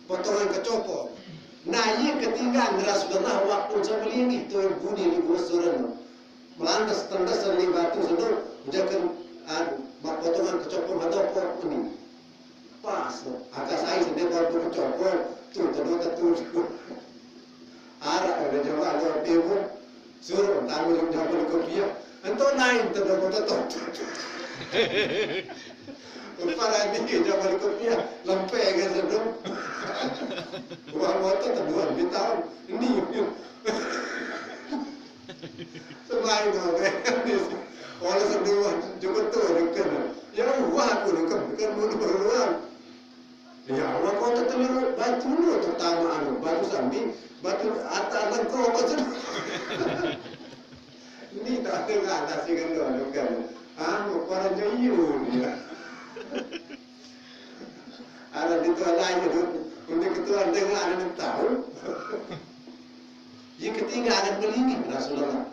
Potongan kecopong. Nah, iya ketinggalan Rasulullah waktu semelingi tu bunyi di Gua Sur. Melandes tendes ni batu sedu, ujakan, anu, mak potongan kecopong hadokok ni. Pas, agak saya sendiri waktu kecopong, tu, tu, tu, tu, tu. Arak ada jamaah ada timu, suruh tamu yang jamal kopiah. Entah lain tu, tu, tu, tu, tu. Para ni jamal kopiah, lempeng kan sedu. Buah motor tu, buah bintang. Ni, Semain tu, kan? Oleh semua jembetul dekat. Ya, wah aku dekat, dekat mulut luar. Ya, wah kota tu batu lu terutama anu, batu sambi, batu atas dan kau kau tu. Ni tak ada atas dengan luar dekat. Ah, para jayu ni. Ada di tuan lain tu, untuk ketua dengan ada tahu. Yang ketiga ada melingin Rasulullah.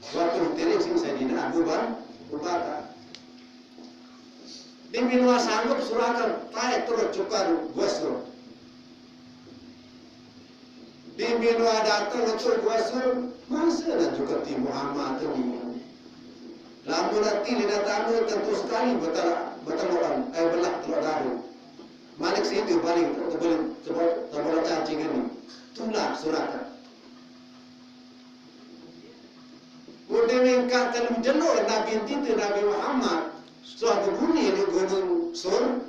Waktu diterima si Sayyidina Abu Bakar, Abu Bakar. Di minua sanggup Suraqah, taek terus cukar Gua Sur. Di minua datang tu Gua Sur, masa nak juga ti Muhammad tu ni. Lamun ati le datang tu tentu sekali betal, beteloan, eh, belah telok daru. Malik situ paling terbelin, sebab terbola cacing ni. Tulah Suraqah. Udah mengka telu jelo Nabi enti tu Nabi Muhammad. Suatu bumi di Gunung Sur,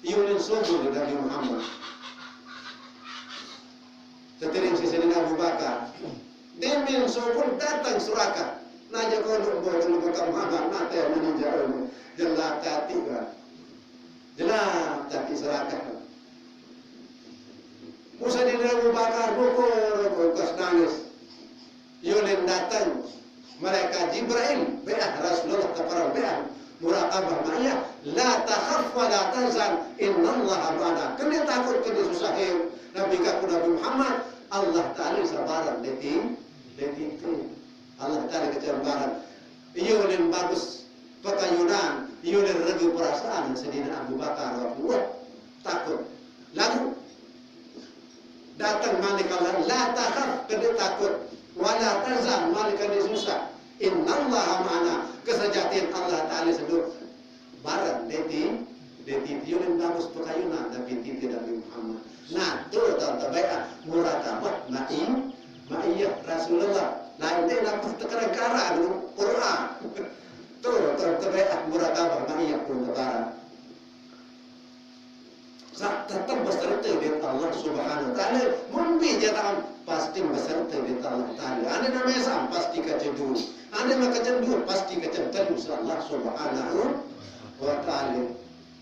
iunin sumur di Nabi Muhammad. Tetiring si Sayyidina Abu Bakar. Demin sumur datang Suraqah. Naja kau nak bawa Abu Bakar Muhammad, mata yang meninjau ini. Jelas hati kan. Jelas hati Suraqah. Musa di Abu Bakar, rukun, rukun, kas nangis. Yulen datang, malaikat Jibril, beah Rasulullah kaparan beah, muraqabah ma'iyah, la takhaf wa la tahzan, innallaha ma'ana. Kena takut, kena susah, eh, Nabi kaku Nabi Muhammad, Allah Ta'ala sabaran, deti, deti tu. Allah Ta'ala kecembaran. Yulen bagus, pakayunan, yulen regu perasaan, Sayyidina Abu Bakar, wah, takut. Lalu, Datang malik Allah, la takhaf, kena takut. Wala tahzan, malik kena susah. Innallaha ma'ana, kesejatian Allah Ta'ala sedu. Barat, deti, deti, tiurin bagus pakayunan, tapi titi Nabi Muhammad. Nah, tu tahu terbaik, ah, muraqabah, ma'i, ma'iyah Rasulullah. Lain dia nak tekerang karang, Quran. Tu tahu terbaik, ah, muraqabah, ma'iyah pun terbarat. Sa tetap beserta dengan Allah Subhanahu wa Ta'ala. Mumbi jata'an pasti beserta dengan Allah Ta'ala. Ane nama Islam pasti kacendu. Ane maka cendu pasti kacendu Allah Subhanahu wa Ta'ala.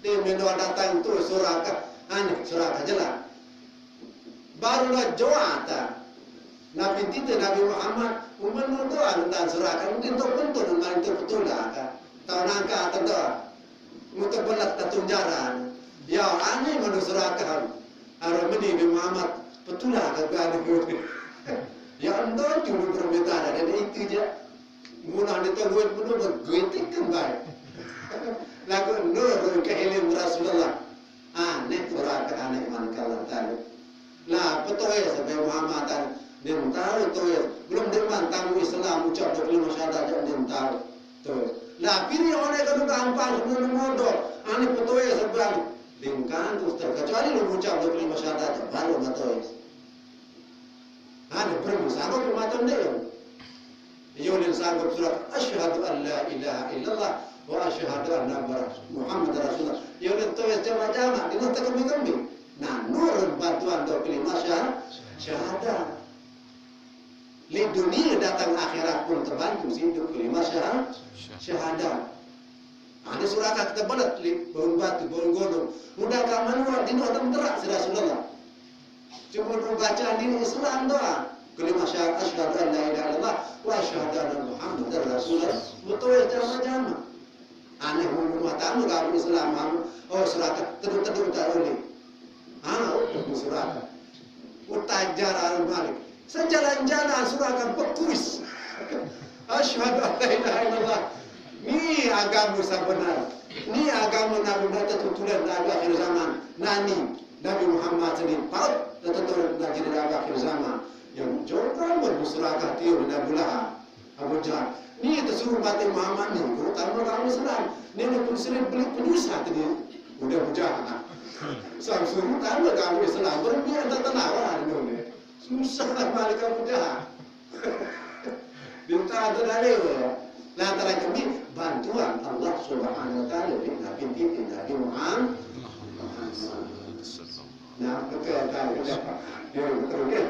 Di menua datang tu Suraqah. Ane Suraqah jelas. Barulah jawata. Nabi tita Nabi Muhammad, umenu doa nentang Suraqah, mungkin tu pun tu nentang tu betul lah kan. Tahu nangka tu doa. Mutu belat tatung jaran. Ya, ani menu Suraqah. Arah meni Nabi Muhammad, betul lah kan. Ya, endo tu permintaan ada itu je. Mula ni tu duit pun bergetik kembali. Lagu nur ke ilim Rasulullah. Aneh Suraqah, aneh iman ke Allah Ta'ala. Lah, petoe sampai Muhammad tadi. Dia tahu toe. Belum dia man tamu Islam ucap dua puluh lima syahadat dia tahu. Toe. Lah, pilih oleh kalau gampang sebelum modal. Aneh petoe sampai dingkan tu terkecuali lu ucap dua puluh lima syahadat baru matoe. Ada perlu sama pematan dia. Yolin sanggup surat, "Asyhadu an la ilaha illallah wa asyhadu anna Muhammadar Rasulullah." Yolin towes jama-jama, dina tekembi-kembi. Nah, nur bantuan do kelima syah-, syahadat. Li dunia datang akhirat pun terbantu siduk kelima syah-, syahadat. Ada suraka tebelet li bawang batu, bawang godong. Mudah ka manual, dino ada menterak si Rasulullah. Cuma bacaan dini Islam doa. Kelima syahadat, asyhadu an la ilaha illallah wa asyhadu anna Muhammadar Rasulullah. Betul ya jama-jama. Aneh mun rumah tangga kamu Islam, kamu, oh, suraka, teduh-teduh tak boleh. Ah, oh, suraka. Utajar al-malik. Sejalan-jalan suraka bekuis. Asyhadu an la ilaha illallah. Ni agama sabenar. Ni agama Nabi, Nabi tutulan Nabi akhir zaman. Nani? Nabi Muhammad sendiri. Paut tutulan Nabi, Nabi akhir zaman. Yang jodoh bermusyarakah tiup Nabi Lahab. Abu Jahal. Ni tersuruh mati Muhammad ni. Guru tamu kamu Islam. Ni ni pun sering beli penyusah tadi. Udah Abu Jahal. Sang suruh tamu kamu Islam. Berbiar tak tenawa ni. Susah lah balik Abu Jahal. Minta ada dalil. Lantaran kami bantuan Allah Subhanahu wa Taala di Nabi kita, Nabi Muhammad. Nah, betul, betul, betul. Ya, betul, ya.